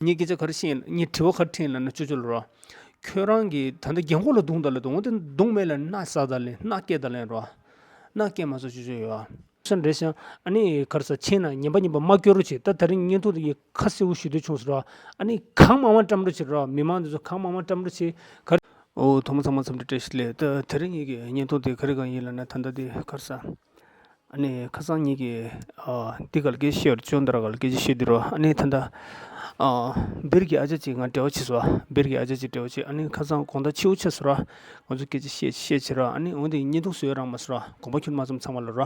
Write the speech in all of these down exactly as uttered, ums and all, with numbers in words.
ངས་སྐད་ཆ་ག་རེ་བཤད་ཡིན། ངས་དྲི་བ་ག་རེ་དྲིས་ཡིན་ལབ་ན། ཅོ་ཅོ་ལ་རོ། ཁྱོད་རང་གིས་ད་ལྟ་རྒན་གོག་ལ་རྡུང་ད་ལབ་འདུག་འོན་ཏེ་རྡུང་མེད་ལབ་ན། སྣག་ཟ་ད་ལབ། སྣག་སྐད་ད་ལབ་རོ། སྣག་སྐད་མ་ཟ། ཅོ་ཅོ་ཡོད། སོན་རེད་ཤག་ཨ་ནི་ག་རེ་ཟ། ཕྱིན་ན་ཉན་པ་ཉན་པ་མ་སྐྱོ་རོགས་བྱེད། ད་དེ་རིང་བརྙན་ཐུང་དེ་ངས་ཁ་གསལ་པོ་ཞུ་འདོད་བྱུང་ཟེར་རོ། ཨ་ནི་གང་མང་མང་བཀྲམ་རོགས་བྱེད་རོ། མི་མང་འདི་ཚོ་གང་མང་མང་བཀྲམ་རོགས་བྱེད། ག་རེ། འོ། ཐོག་མ་ཚང་མ་འཚམས་འདྲི་བཀྲ་ཤིས་བདེ་ལེགས། ད་དེ་རིང་ངེད་ཀྱི་བརྙན་ཐུང་དེ་ག་རེ་གང་ཡིན་ལབ་ན། ད་ལྟ་དེ་ག་རེ་ཟ། ཨ་ནི་ཁ་སང་ངེད་ཀྱི་ཨ་འདི་ག་ལ་སྐད་ཆ་བཤད་རོ། ཅོན་ཏ་ར་ག་ལ་སྐད་ཆ་བཤད་དེ་རོ། ཨ་ནི་ད་ལྟ་ཨ་སྦིར་གྱི་ཨ་ཅག་ཅིག་ང་འབྲེལ་བ་བྱས་སོང་། སྦིར་གྱི་ཨ་ཅག་ཅིག་འབྲེལ་བ་བྱས། ཨ་ནི་ཁ་སང་དགོང་དག་ཕྱི་པོ་ཆགས་སོང་ར། ང་ཚོ་སྐད་ཆ་བཤད་བཤད་བྱས་ར། ཨ་ནི་འོན་ཏེ་བརྙན་ཐུང་བཟོས་རག་མ་སོང་ར། དགོངས་པ་ཁྱོད་མ་ཚོམ་ཚང་མ་ལ་ར།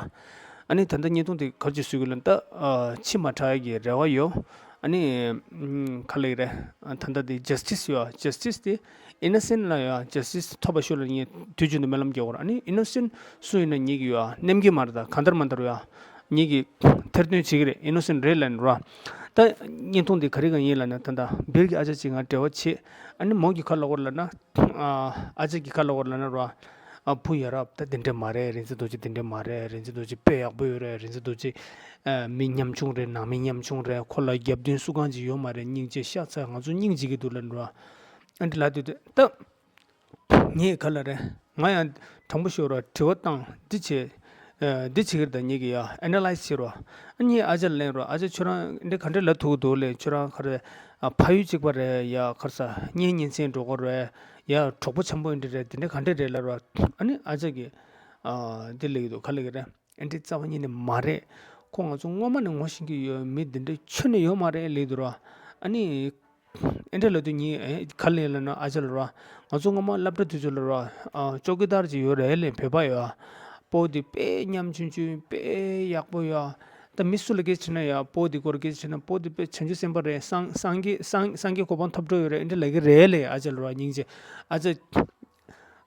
ཨ་ནི་ད་ལྟ་བརྙན་ཐུང་དེ་ག་རེ་བྱེད་སྲོལ་གྱི་ལབ་ན། ད་ཨ་ཕྱི་མ་དྲག་ཡག་གི་རེ་བ་ཡོད། ཨ་ནི་ཨམ་ག་ལབ་ཀྱི་རེད། ཨ་ད་ལྟ་དེ་ཇ་སི་ཊི་སི་ཡོད། ཇ་སི་ཊི་སི་དེ་ཨི་ནོ་སེན་ཊི་ལ་ཡོད། ཇ་སི་ཊི་སི་ཐོབ་པ་ཤོག་ལབ་ངས་དུས་རྒྱུན་དུ་སྨོན་ལམ་རྒྱག་གི་ཡོད་ར། ཨ་ནི་ཨི་ནོ་སེན་ཊི་སུ་ཡིན་ན་ངེད་ཀྱི་ཡོད། ནེམ་གྱི་མ་རེད། ད་གང་ལྟར་མ་ལྟར་ཡོད། ངེད་ཀྱིས་ཐེར་འདོན་བྱེད་ཀྱི་རེད། ཨི་ནོ་སེན་ཊི་རེད་ལབ་ནས་ར། ད་བརྙན་ཐུང་དེ་ག་རེ་གང་ཡིན་ལབ་ན། ད་ལྟ་སྦིར་གྱི་ཨ་ཅག་ཅིག་ང་འབྲེལ་བ་བྱས། ཨ་ནི་མོ་གིས་ག་ལབ་ཀྱི་ཡོད་ལབ་ན། ཨ་ཨ་ཅག་གིས་ག་ལབ་ཀྱི་ཡོད་ལབ་ན་ར། ཨ་བུ་ཡ་རབས་ད་དེ་འདྲ་མ་རེད། རིག་འཛིན་རྡོ་རྗེ་དེ་འདྲ་མ་རེད། རིག་འཛིན་རྡོ་རྗེ་དཔེ་ཡག་པོ་ཡོད་རེད། རིག་འཛིན་རྡོ་རྗེ་ཨ་མི་ཉམ་ཆུང་རེད། ནང་མི་ཉམ་ཆུང་རེད། ཁོ་ལ་རྒྱབ་མདུན་སུ་གང་ཅིག་ཡོད་མ་རེད། སྙིང་རྗེ་ཤ་ཚ། ང་ཚོ་སྙིང་རྗེ་གི་འདུག་ལབ་ནས་ར། ཨ་འདྲ་ལབ་དུས་ད་ངས་ག་ལབ་རེད། ང་ཡང་དྲང་པོ་ཤོད་ར། དྲི་བ་བཏང་། འདི་བྱས། ཨ་འདི་བྱེད་ཀྱི་རེད། ད་ངེད་ཀྱིས་ཡ་ཨེ་ན་ལའི་ཛི་བྱེད་ར། ཨ་ངས་ཨ་ཅག་ལ་ལབ་ར། ཨ་ཅག་ཁྱོད་རང་འདི་ག་འདྲ་ལབ་ཐུབ་ཀྱི་འདུག་ལབ། ཁྱོད་རང་ག་རེ། ཨ་ཕ་ཡུལ་གཅིག་པ་རེད་ཡ། ག་རེ་ཟ། གཉེན་ཉེ་ཚན་འགྲོ་གི་རེད་ཡ། གྲོགས་པོ་འཆམ་པོ་འདི་འདྲ་རེད། འདི་འདྲ་ག་འདྲ་རེད་ལབ་ར། ཨ་ནི་ཨ་ཅག་གིས་ཨ་འདི་ལབ་ཀྱི་འདུག་ག་ལབ་ཀྱི་རེད། ཨེ་འདྲ་རྩ་བ་ཉིད་ནས་མ་རེད། ཁོ་ང་ཚོ་སྔོན་མ་ནས་ངོ་ཤེས་ཀྱི་ཡོད། མི་འདི་འདྲ་ཁྱོན་ནས་ཡོད་མ་རེད་ལབ་ཀྱི་འདུག་ར། ཨ་ནི་ཨེ་འདྲ་ལབ་དུས་ངས་ཨེ་ག་ལབ་ལབ་ན། ཨ་ཅག་ལ་ར། ང་ཚོ་སྔོན་མ་སློབ་གྲྭ་དུས་ཚོད་ལ་ར། ཨ་ཅོ་ཀི་དར་ཅིག་ཡོད་རེད་ལབ། བོད་པ་ཡོད། སྤོ་དེ་དཔེ་ཉམ་ཆུང་ཆུང་། དཔེ་ཡག་པོ་ཡོད། ད་མི་སུ་ལ་སྐད་ཆ་དྲིས་ན་ཡ། སྤོ་དེ་སྐོར་སྐད་ཆ་དྲིས་ན། སྤོ་དེ་དཔེ་བྱང་ཆུབ་སེམས་དཔའ་རེད། སངས་སངས་རྒྱས་སངས་སངས་རྒྱས་གོ་འཕང་ཐོབ་འགྲོ་ཡོད་རེད། ཨེ་འདྲ་ལབ་ཀྱི་རེད་ལབ། ཨ་ཅག་ལ་ར་སྙིང་རྗེ། ཨ་ཅག་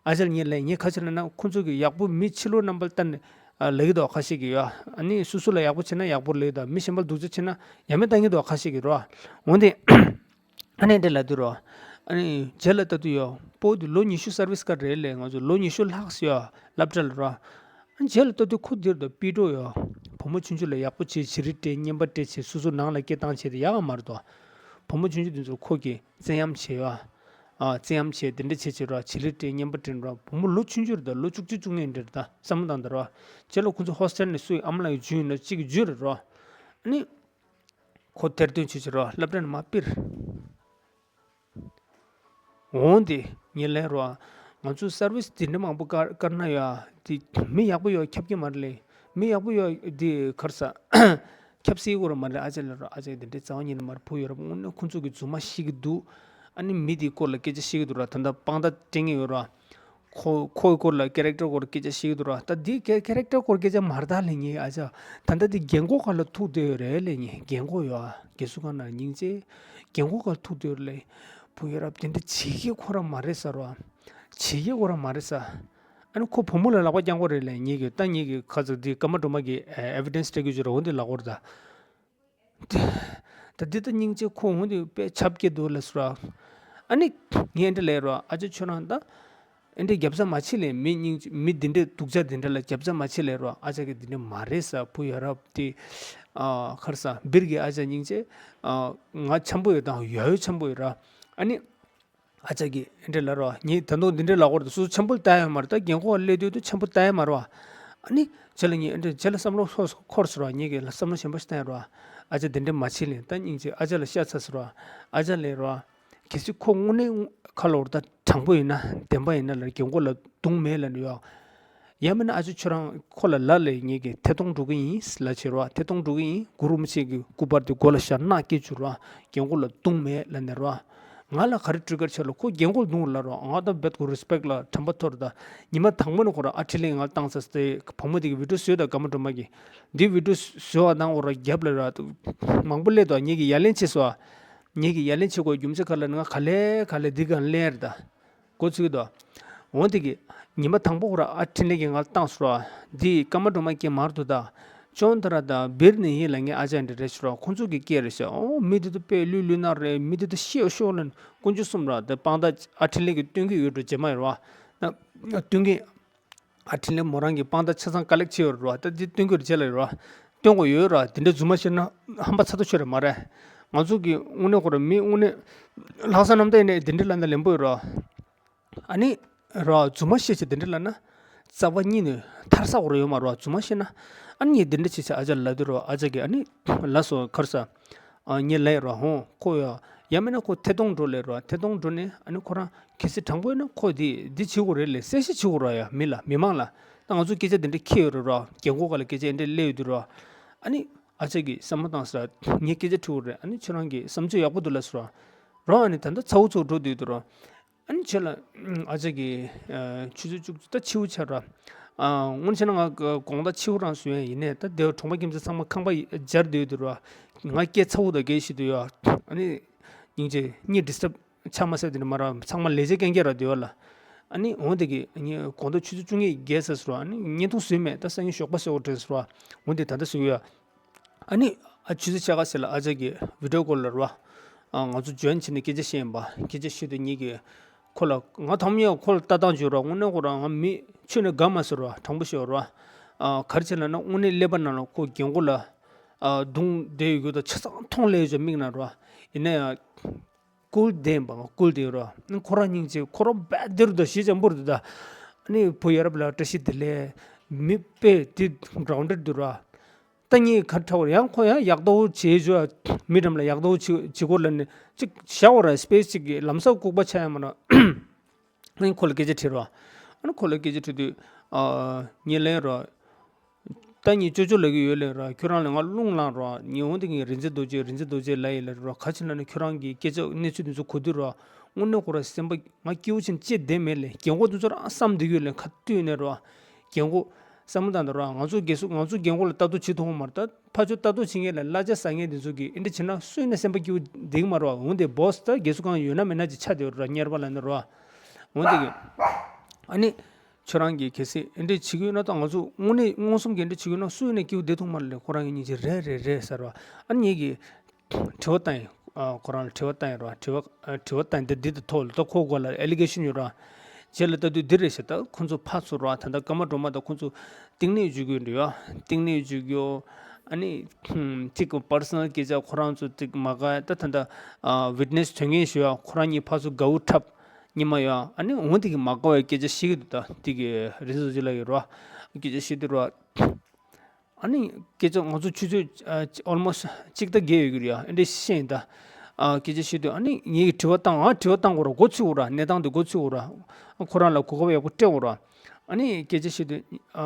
ཨ་ཅག་ལ་ངས་ལབ། ངས་ག་རེ་ལབ་ན། ཁོང་ཚོ་གི་ཡག་པོ་མི་ཕྱི་ལོགས་རྣམ་པ་ལྟ་ནས་ཨ་ལབ་ཀྱི་འདུག་ཁ་ཤས་ཀྱིས་ཡ། ཨ་ནི་སོ་སོ་ལ་ཡག་པོ་བྱས་ན་ཡག་པོ་ལབ་ཀྱི་འདུག་མི་གཞན་པ་ལ་སྡུག་ཅག་བྱས་ན་ཡ་མེད་བཏང་གི་འདུག་ཁ་ཤས་ཀྱིས་ར། འོན་ཏེ་ཨ་ནི་འདི་ལབ་དུས་ར། ཨ་ནི་རྗེས་ལ་ལྟ་དུས་ཡ། སྤོ་དེ་ལོ་ཉི་ཤུ་སར་བིས་ཀ་རེད་ལབ། ང་ཚོ་ལོ་ཉི་ཤུ་ལྷག་ཙམ་ཡ་སློབ་གྲྭ་ལ་ར། རྗེས་ལ་ལྟ་དུས་ཁོ་འདིར་དང་པི་ཏྲོ་ཡ། བུ་མོ་ཆུང་ཆུང་ལ་ཡག་པོ་བྱེད། བྱི་རིལ་སྤྲད། བརྙན་པར་སྤྲད་བྱས། སོ་སོ་ནང་ལ་སྐད་བཏང་བྱས་ཏེ་ཡག་ག་མ་རེད་དོ། བུ་མོ་ཆུང་ཆུང་དེ་ཚོར་ཁོ་གིས་བཙན་གཡེམ་བྱས་ཡ། ཨ་བཙན་གཡེམ་བྱས་དེ་འདྲ་བྱས་བྱས་ར། བྱི་རིལ་སྤྲད། བརྙན་པར་སྤྲད་ར། བུ་མོ་ལོ་ཆུང་ཆུང་རེད་ད། ལོ་བཅུ་གཅིག་བཅུ་གཉིས་འདྲ་རེད་ད། བསམ་བློ་བཏང་དང་ར། རྗེས་ལ་ཁོ་ཚོ་ཧོ་སི་ཊེལ་ནས་སུ་ཡི་ཨ་མ་ལགས་ཀྱིས་བརྒྱུད་ཡིན་ན་གཅིག་གིས་བརྒྱུད་རེད་ར། ཨ་ནི་ཁོ་ཐེར་འདོན་བྱས་བྱས་ར། སློབ་གྲྭ་ནས་མར་ཕུད། འོང་དེ་ངས་ལབ་ར། ང་ཚོ་སར་བིས་དེ་འདྲ་མང་པོ་བཀར་བཀར་ན་ཡ། དེ་མི་ཡག་པོ་ཡོད་ཁྱབ་ཀྱི་མ་རེད་ལབ། མི་ཡག་པོ་ཡོད་དེ་ག་རེ་ཟ། ཁྱབ་སྲིད་ཀྱི་རེད་མ་རེད། ཨ་ཅག་ལ་ར། ཨ་ཅག་དེ་འདྲའི་རྩ་བ་ཉིད་ནས་མ་རེད། བུ་ཡ་རབས་དངོས་གནས་ཁོ་ཚོ་གི་རྫུན་མ་བཤད་ཀྱི་འདུག་ཨ་ནི་མི་དེའི་སྐོར་ལ་སྐད་ཆ་བཤད་ཀྱི་འདུག་ར། ད་ལྟ་དཔང་རྟགས་སྤྲད་མཁན་ཡོད་ར། ཁོ་ཁོའི་སྐོར་ལ་ཀེ་རེག་ཊར་སྐོར་སྐད་ཆ་བཤད་ཀྱི་འདུག་ར། ད་འདི་ཀེ་ཀེ་རེག་ཊར་སྐོར་སྐད་ཆ་མ་རེད་ད་ལབ། ངས་ཨ་ཅག་ད་ལྟ་འདི་རྒན་གོག་སྒང་ལ་ཐུག་བསྡད་ཡོད་རེད་ལབ། ངས་རྒན་གོག་ཡོད་ཨ། རྒན་གསོ་ཁང་ནང་སྙིང་རྗེ། རྒན་གོག་སྒང་ལ་ཐུག་བསྡད་ཡོད་རེད་ལབ། བུ་ཡ་རབས་དེ་འདྲ་བྱེད་ཀྱི་ཁོ་རང་མ་རེད་ཟེར་ར། བྱེད་ཀྱི་ཁོ་རང་མ་རེད་ཟེར། ཨ་ནི་ཁོ་བུ་མོ་ལ་ལག་པ་བརྐྱངས་པ་རེད་ལབ། ངེད་ཀྱིས་ད་ངེད་ཀྱིས་ཁ་ཚ་འདི་ཀརྨ་སྒྲོལ་མ་གི་ཨེ་ཨེ་བི་ཌེན་སི་སྤྲད་རྒྱུ་བྱོས་ར། འོ་འདི་ལབ་ཀྱི་ཡོད་རེད་ད། ད་འདི་ད་སྙིང་རྗེ། ཁོ་འོ་འདི་དཔེ་ཆབ་སྐྱེས་འདུག་ལབ་སོང་ར། ཨ་ནི་ངས་འདི་ལབ་ར། ཨ་ཅག་ཁྱོད་རང་ད་ཨེ་འདྲ་རྒྱབ་རྩ་མ་བྱེད་ལབ། མི་སྙིང་མི་འདི་འདྲའི་སྡུག་ཅག་འདི་འདྲ་ལ་རྒྱབ་རྩ་མ་བྱེད་ལབ་ར། ཨ་ཅག་གིས་འདི་འདྲ་མ་རེད་ཟེར། བུ་ཡ་རབས་དེ་ཨ་ག་རེ་ཟ། སྦིར་གྱི་ཨ་ཅག་སྙིང་རྗེ། ཨ་ང་འཆམ་པོ་ཡོད་དང་ཡ་ཡོད་འཆམ་པོ་ཡོད་ར། ཨ་ནི། ཨ་ཅག་གིས་ཨེ་འདྲ་ལབ་ར། ངས་ད་དུང་འདི་འདྲ་ལབ་ཀྱི་ཡོད་རེད། སོ་སོ་འཆམ་པོ་ལྟ་ཡ་མ་རེད། ད་རྒན་གོག་སླེབས་དུས་དུ་འཆམ་པོ་ལྟ་ཡ་མ་རེད་བ། ཨ་ནི་རྗེས་ལ་ངས་ཨེ་འདྲ་རྗེས་ལ་བསམ་བློ་ཚོར་འཁོར་སོང་ར། ངས་ཀྱིས་བསམ་བློ་གཞན་པ་ཞིག་བཏང་ཡ་ར། ཨ་ཅག་འདི་འདྲ་མ་བྱེད་ལབ། ད་སྙིང་རྗེ། ཨ་ཅག་ལ་ཤ་ཚ་སོང་ར། ཨ་ཅག་ལབ་ར། གལ་སྲིད་ཁོ་དངོས་གནས་ཁ་ལོ་ར་ད་དྲང་པོ་ཡིན་ན། བདེན་པ་ཡིན་ན་ལབ། རྒན་གོག་ལ་རྡུང་མེད་ལབ་ནས་ཡོད། ཡང་མིན་ན་ཨ་ཅག་ཁྱོད་རང་ཁོ་ལ་ལབ་ལབ། ངེད་ཀྱིས་ཐད་གཏོང་འགྲོ་གི་ཡིན་ལབ་བྱས་ར། ཐད་གཏོང་འགྲོ་གི་ཡིན། གུ་རུ་རིན་པོ་ཆེ་གི་སྐུ་པར་དེ་མགོ་ལ་བཞག་ནག་སྐྱེལ་བཅུག་ར། རྒན་གོག་ལ་རྡུང་མེད་ལབ་ནས་ར། ང་ལ་ག་རེ་ཊི་རི་གར་བྱས་ལབ། ཁོ་རྒན་གོག་ལ་རྡུང་ལབ་ར། ང་ད་བེད་ཁོ་རི་སི་པེག་ལ་དྲན་པ་ཐོར་ད། ཉི་མ་དང་པོ་ནས་ཁོ་ར་ཨ་ཁྲིད་ལེན་ང་ལ་བཏང་ཚར་སྟེ། བུ་མོ་དེ་གི་བི་ཌི་ཡོ་བཟོས་ད། ཀརྨ་སྒྲོལ་མ་གི་འདི་བི་ཌི་ཡོ་བཟོས་པ་དང་ཁོ་ར་རྒྱབ་ལ་ར་མང་པོ་སླེབས་འདུག་ངེད་ཀྱིས་ཡ་ལན་བྱས་སོང་། ངེད་ཀྱིས་ཡ་ལན་བྱེད་དགོས་རྒྱུ་མཚན་ག་རེ་ལབ་ན། ང་ག་ལེ་ག་ལེ་འདི་གང་ལེན་རེད་ད། འགོ་ཚུགས་ཀྱི་འདུག་འོ་དེ་གི་ཉི་མ་དང་པོ་ཁོ་ར་ཨ་འཕྲིན་ལས་ཀྱིས་ང་ལ་བཏང་སོང་ར། འདི་ཀརྨ་སྒྲོལ་མ་སྐད་མ་རེད་འདུག་ད། ཅོན་ཏ་ར་དང་སྦིར་ནས་ཡིན་ལབ། ངས་ཨ་ཅག་འདྲ་རེད་ཟེར་ར། ཁོང་ཚོ་གི་སྐད་རེད་ཟེར། ཨོ་མི་འདི་ཚོ་དཔེ་ལུས་ལུས་ནག་རེད། མི་འདི་ཚོ་ཤེས་ཤོག་ལབ། དཀོན་མཆོག་གསུམ་ར། དེ་དཔང་རྟགས་ཨ་འཕྲིན་ལས་ཀྱིས་སྟོན་གྱི་ཡོད་འགྲོ། རྗེས་མ་ཡོད་ར་བ། སྟོན་གྱི། ཨ་འཕྲིན་ལས་མོ་རང་གི་དཔང་རྟགས་ཆ་ཚང་ཀ་ལེག་བྱས་ཡོད་ར། ད་འདི་སྟོན་གྱི་རེད། རྗེས་ལ་ཡོད་ར། སྟོན་དགོས་ཡོད་ར། དེ་འདྲ་རྫུན་མ་བཤད་ན་ཧམ་པ་ཚ་ཐག་ཆོད་རེད་མ་རེད། ང་ཚོ་གི་དངོས་གནས་ཁོ་ར་མི་དངོས་གནས་ལྷག་བསམ་རྣམ་དག་ཡིན་ནའི་དེ་འདྲ་ལབ་ན་ལན་པོ་ཡོད་ར། ཨ་ནི་ར་རྫུན་མ་བཤད་ཆེ་དེ་འདྲ་ལབ་ན་རྩ་བ་ཉིད་ནས་ཐར་ས་ཁོ་ར་ཡོད་མ་ར། རྫུན་མ་བཤད་ན་ཨ་ནི་དེ་འདྲ་བྱེད་ཆེ་ཨ་ཅག་ལབ་དུས་ར། ཨ་ཅག་གིས་ཨ་ནི་ལ་སོ་ཁར་ས་ཨ་ངས་ལབ་ཡ་ར། ཧོ་ཁོ་ཡ་ཡ་མེད་ན་ཁོ་ཐད་གཏོང་འགྲོ་ལབ་ར། ཐད་གཏོང་འགྲོ་ནས་ཨ་ནི་ཁོ་རང་གལ་སྲིད་དྲང་པོ་ཡིན་ན་ཁོ་འདི་འདི་བྱེད་དགོས་རེད་ལབ་གསལ་བཤད་བྱེད་དགོས་ར། ཡ་མི་ལ་མི་མང་ལ་ད་ང་ཚོ་སྐད་ཆ་དེ་འདྲ་འཁྱེར་ཡོད་ར་ར། རྒན་གོག་ག་ལ་སྐད་ཆ་དེ་འདྲ་སླེབས་ཡོད་དུས་ར། ཨ་ནི་ཨ་ཅག་གིས་བསམ་བློ་བཏང་ས་ངས་སྐད་ཆ་དྲི་དགོས་རེད། ཨ་ནི་ཁྱོད་རང་གི་བསམ་ཚུལ་ཡག་པོ་འདུག་ལབ་སོང་ར། རང་ཨ་ནི་ད་ལྟ་ཚ་བོ་ཚོ་འགྲོ་སྡོད་དུས་ར། ཨ་ནི་ཁྱོད་ལ་ཨ་ཅག་གིས་ཆུ་ཚོད་བཅུ་གཅིག་ད་ཕྱི་པོ་ཆགས་ར། དངོས་གནས་བྱས་ན་ང་དགོང་དག་ཕྱི་པོ་རང་བཟོས་ཡ་ཡིན་ནའི་ད་དེ་གྲོང་པ་ཁྱིམ་མཚེས་ཚང་མ་ཁང་པ་སྦྱར་སྡོད་དུས་ར། ང་སྐད་ཚ་བོ་དང་སྐད་ཤི་དུས་ཡ། ཨ་ནི་སྙིང་རྗེ་གཉིད་ཌི་སི་ཊབ་ཆགས་མ་ཟེར་དེ་འདྲ་མ་ར། ཚང་མ་ལས་བྱེད་རྐྱང་རྐྱང་ར་སྡོད་པ་ལ། ཨ་ནི་འོ་དེ་གི་ངས་དགོང་དག་ཆུ་ཚོད་བཅུ་གཉིས་བརྒལ་ས་སོང་ར། ཨ་ནི་བརྙན་ཐུང་བཟོས་མེད། ད་སང་ཉིན་ཞོགས་པ་བཟོ་དགོས་དྲན་སོང་ར། འོ་དེ་ད་ལྟ་བཟོས་ཡོད། ཨ་ནི་ཨ་ཆུ་ཚོད་ཕྱེད་ཀ་ཟེར་ལ་ཨ་ཅག་གིས་བི་ཌི་ཡོ་ཀོལ་ལ་ར། ཨ་ང་ཚོ་ཇོའིན་བྱས་ནས་སྐད་ཆ་བཤད་ཡིན་པ། སྐད་ཆ་བཤད་དུས་ངེད་ཀྱིས་ཁོ་ལ་ང་དང་པོ་ཡང་ཁོ་ལ་ལྟ་སྟངས་བྱོས་ར། དངོས་གནས་ཁོ་རང་ང་མི་ཁྱོན་ནས་དགའ་མ་སོང་ར། དྲང་པོ་ཤོད་ར། ཨ་ག་རེ་བྱས་ལབ་ན་དངོས་གནས་ཀླད་པ་ནང་ལ་ཁོ་རྒན་གོག་ལ་ཨ་རྡུང་བསྡད་ཡོད་རྒྱུ་དང་ཆ་ཚང་མཐོང་སླེབས་ཡོད་ཅོག་མིག་ནང་ར། ཡིན་ན་ཡང་སྐུལ་བསྡད་ཡིན་པ། ང་སྐུལ་བསྡད་ཡོད་ར། ཁོ་རང་སྙིང་རྗེ། ཁོ་རང་དཔེ་བདེ་རུ་དང་ཞེ་ཅན་པོ་རུ་འདུག་ད། ཨ་ནི་བུ་ཡ་རབས་ལ་བཀྲ་ཤིས་བདེ་ལེགས། མི་དཔེ་དེ་གྲོང་སྡེར་འདུག་ར། ད་ངས་ག་ཁྲ་བར་ཡང་ཁོ་ཡང་ཡག་ཏོ་བྱེད་ཞོ། མི་འགྲམ་ལ་ཡག་ཏོ་བྱེད་བྱེད་དགོས་ལབ་ནས་ཅིག་བཞག་པ་ར། སི་པེ་སི་ཅིག་གི་ལམ་སང་ལྐུགས་པ་ཆགས་ཡ་མ་ར། ཨ་ནི་ཁོ་ལ་སྐད་ཆ་དྲིས་ར། ཨ་ནི་ཁོ་ལ་སྐད་ཆ་དྲིས་དུས་ཨ་ངས་ལན་ར། ད་ངས་ཅོ་ཅོ་ལབ་ཀྱི་ཡོད་ལབ་ར། ཁྱོད་རང་ལ་ང་རླུང་ལངས་ར། ངས་འོ་འདི་ངས་རིག་འཛིན་རྡོ་རྗེ་རིག་འཛིན་རྡོ་རྗེ་ལབ་ཡིན་ལབ་ར། ག་ཅི་ལབ་ན་ཁྱོད་རང་གི་སྐད་ཆ་གནས་ཚུལ་འདི་ཚོ་གོ་དུས་ར། དངོས་གནས་ཁོ་ར་སེམས་པ་ང་སྐྱིད་པོ་ཕྱིན་ཅི་བདེ་མེད་ལབ། རྒན་གོག་འདི་ཚོ་རང་བསམ་བསྡད་ཀྱི་ཡོད་ལབ། ཁ་བཏུད་ནས་ར། རྒན་གོག་བསམ་བློ་བཏང་དང་ར། ང་ཚོ་རྒན་གསོ་ང་ཚོ་རྒན་གོག་ལ་ལྟ་རྟོག་བྱེད་ཐུབ་ཀྱི་མ་རེད། ད་ཕར་ཕྱོགས་ལྟ་རྟོག་བྱེད་མཁན་ལ་གླ་ཆ་ཟ་མཁན་འདི་ཚོ་གིས་འདི་འདྲ་བྱེད་ན་སུ་ཡིན་ན་སེམས་པ་སྐྱིད་པོ་བསྡད་ཀྱི་མ་རེད་པ། འོན་ཏེ་བོ་སི་ད་རྒན་གསོ་ཁང་ཡོད་ན་མེད་ན་ཅིག་ཆགས་བསྡད་ཡོད་ར། གཉེར་པ་ལབ་ནི་ར། འོན་ཏེ་གི་ཨ་ནི་ཁྱོད་རང་གིས་གལ་སྲིད་འདི་འདྲ་བྱེད་ཀྱི་ཡོད་ན་ད་ང་ཚོ་དངོས་གནས་མངོན་སུམ་གྱིས་འདི་འདྲ་བྱེད་ཀྱི་ཡོད་ན་སུ་ཡིན་ན་སྐྱིད་པོ་བསྡད་ཐུབ་ཀྱི་མ་རེད་ལབ། ཁོ་རང་གིས་སྙིང་རྗེ་རེད་རེད་རེད་ཟེར་བ། ཨ་ནི་ངེད་ཀྱིས་དྲི་བ་བཏང་ཡིན། ཨ་ཁོ་རང་ལ་དྲི་བ་བཏང་ཡིན་ར། དྲི་བ་ཨ་དྲི་བ་བཏང་ཡིན། འདི་འདི་དང་ཐོག་ལ་ད་ཁོ་སྐོར་ལ་ཨེ་ལི་གེ་ཤན་ཡོད་ར། རྗེས་ལ་ལྟ་དུས་འདི་རེད་ཤག་ད་ཁོ་ཚོ་ཕར་ཚུར་ར། ད་ལྟ་སྐར་མ་སྒྲོལ་མ་དང་ཁོ་ཚོ་གཏིང་ནས་བརྗོད་ཀྱི་ཡོད་འདྲ་ཡ། གཏིང་ནས་བརྗོད་ཀྱི་ཡོད། ཨ་ནི་ཧུམ་གཅིག་གི་པར་སོ་ནལ་སྐད་ཆ་ཁོ་རང་ཚོ་གཅིག་མ་དགའ་ཡ། ད་ད་ལྟ་ཨ་ཝིཊ་ནེ་སི་དོན་གཉེར་ཞུ་ཡ། ཁོ་རང་གཉིས་ཕར་ཚུར་དགའ་བོ་འཁྲབ་ཉི་མ་ཡོད་ཡ། ཨ་ནི་འོ་འདི་གི་མ་དགའ་བའི་སྐད་ཆ་བཤད་ཀྱི་འདུག་ད་འདི་གི་རེད་བཟོ་ཅིག་ལ་ཡོད་ར། སྐད་ཆ་བཤད་དུས་ར། ཨ་ནི་སྐད་ཆ་ང་ཚོ་ཆུ་ཚོད་ཨ་ཨོལ་མོ་སི་གཅིག་དང་བརྒྱད་ཡོད་ཀྱི་རེད་ཡ། ཨེ་འདྲ་ཤེས་ཡིན་ད། ཨ་སྐད་ཆ་བཤད་དུས་ཨ་ནི་ངེད་ཀྱིས་དྲི་བ་བཏང་། ཨ་དྲི་བ་བཏང་དགོས་ར། མགོ་ཚོས་དགོས་ར། གནས་སྟངས་དེ་མགོ་ཚོས་དགོས་ར། ཨ་ཁོ་རང་ལ་གོ་སྐབས་ཡག་པོ་སྤྲད་དགོས་ར། ཨ་ནི་སྐད་ཆ་བཤད་དུས་ཨ་